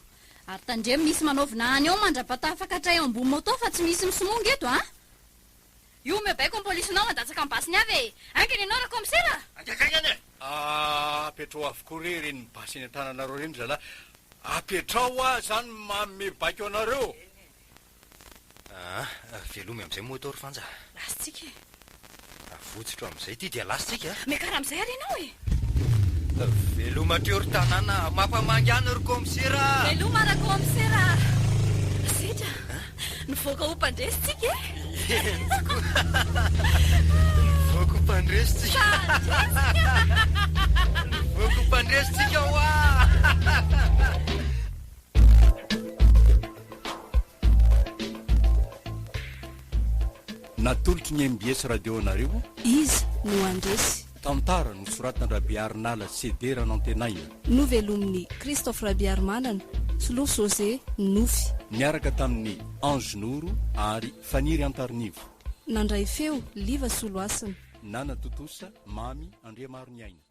Ary tandremo misy manao vinany ao mandra-patafakatra eo ambony moto fa tsy misy misomonga eto an. Io omeo baiko ny polisinao handatsaka ny basiny avy e! Haingana ianao rakomisera a! Haingankaingana e! Apetrao avokoa re ireny basy eny an-tananareo ireny ry zalahy. Apetrao hoa zany manome baiko anareo. Aa, velomy amin'izay moto ry Fanja a! Lasintsika e! Avotsotro amin'izay ity dia lasintsika a! Miakara amin'izay ary ianao e! Veloma hatreo ry tanàna a! Mampamangy any ry kaomisera a! Veloma ra-kaomisera a! Sedra, nivoaka ho mpandresy tsika e! Eny tokoa! Nivoaka ho mpandresy tsika! Nivoaka ho mpandresy tsika hoa! Natolotry ny mbs Radio anareo. Iza no handresy? Tantara nosoratan-dRabearinala CD Ranantenaina. Novelomin'i Christophe Rabearimanana, Solofo José, Nofy. Niaraka tamin'i Ange Noro ary Faniry Antarinivo. Nandray feo, Liva Solohasina. Nanatontosa, Mamy Andriamaroniaina.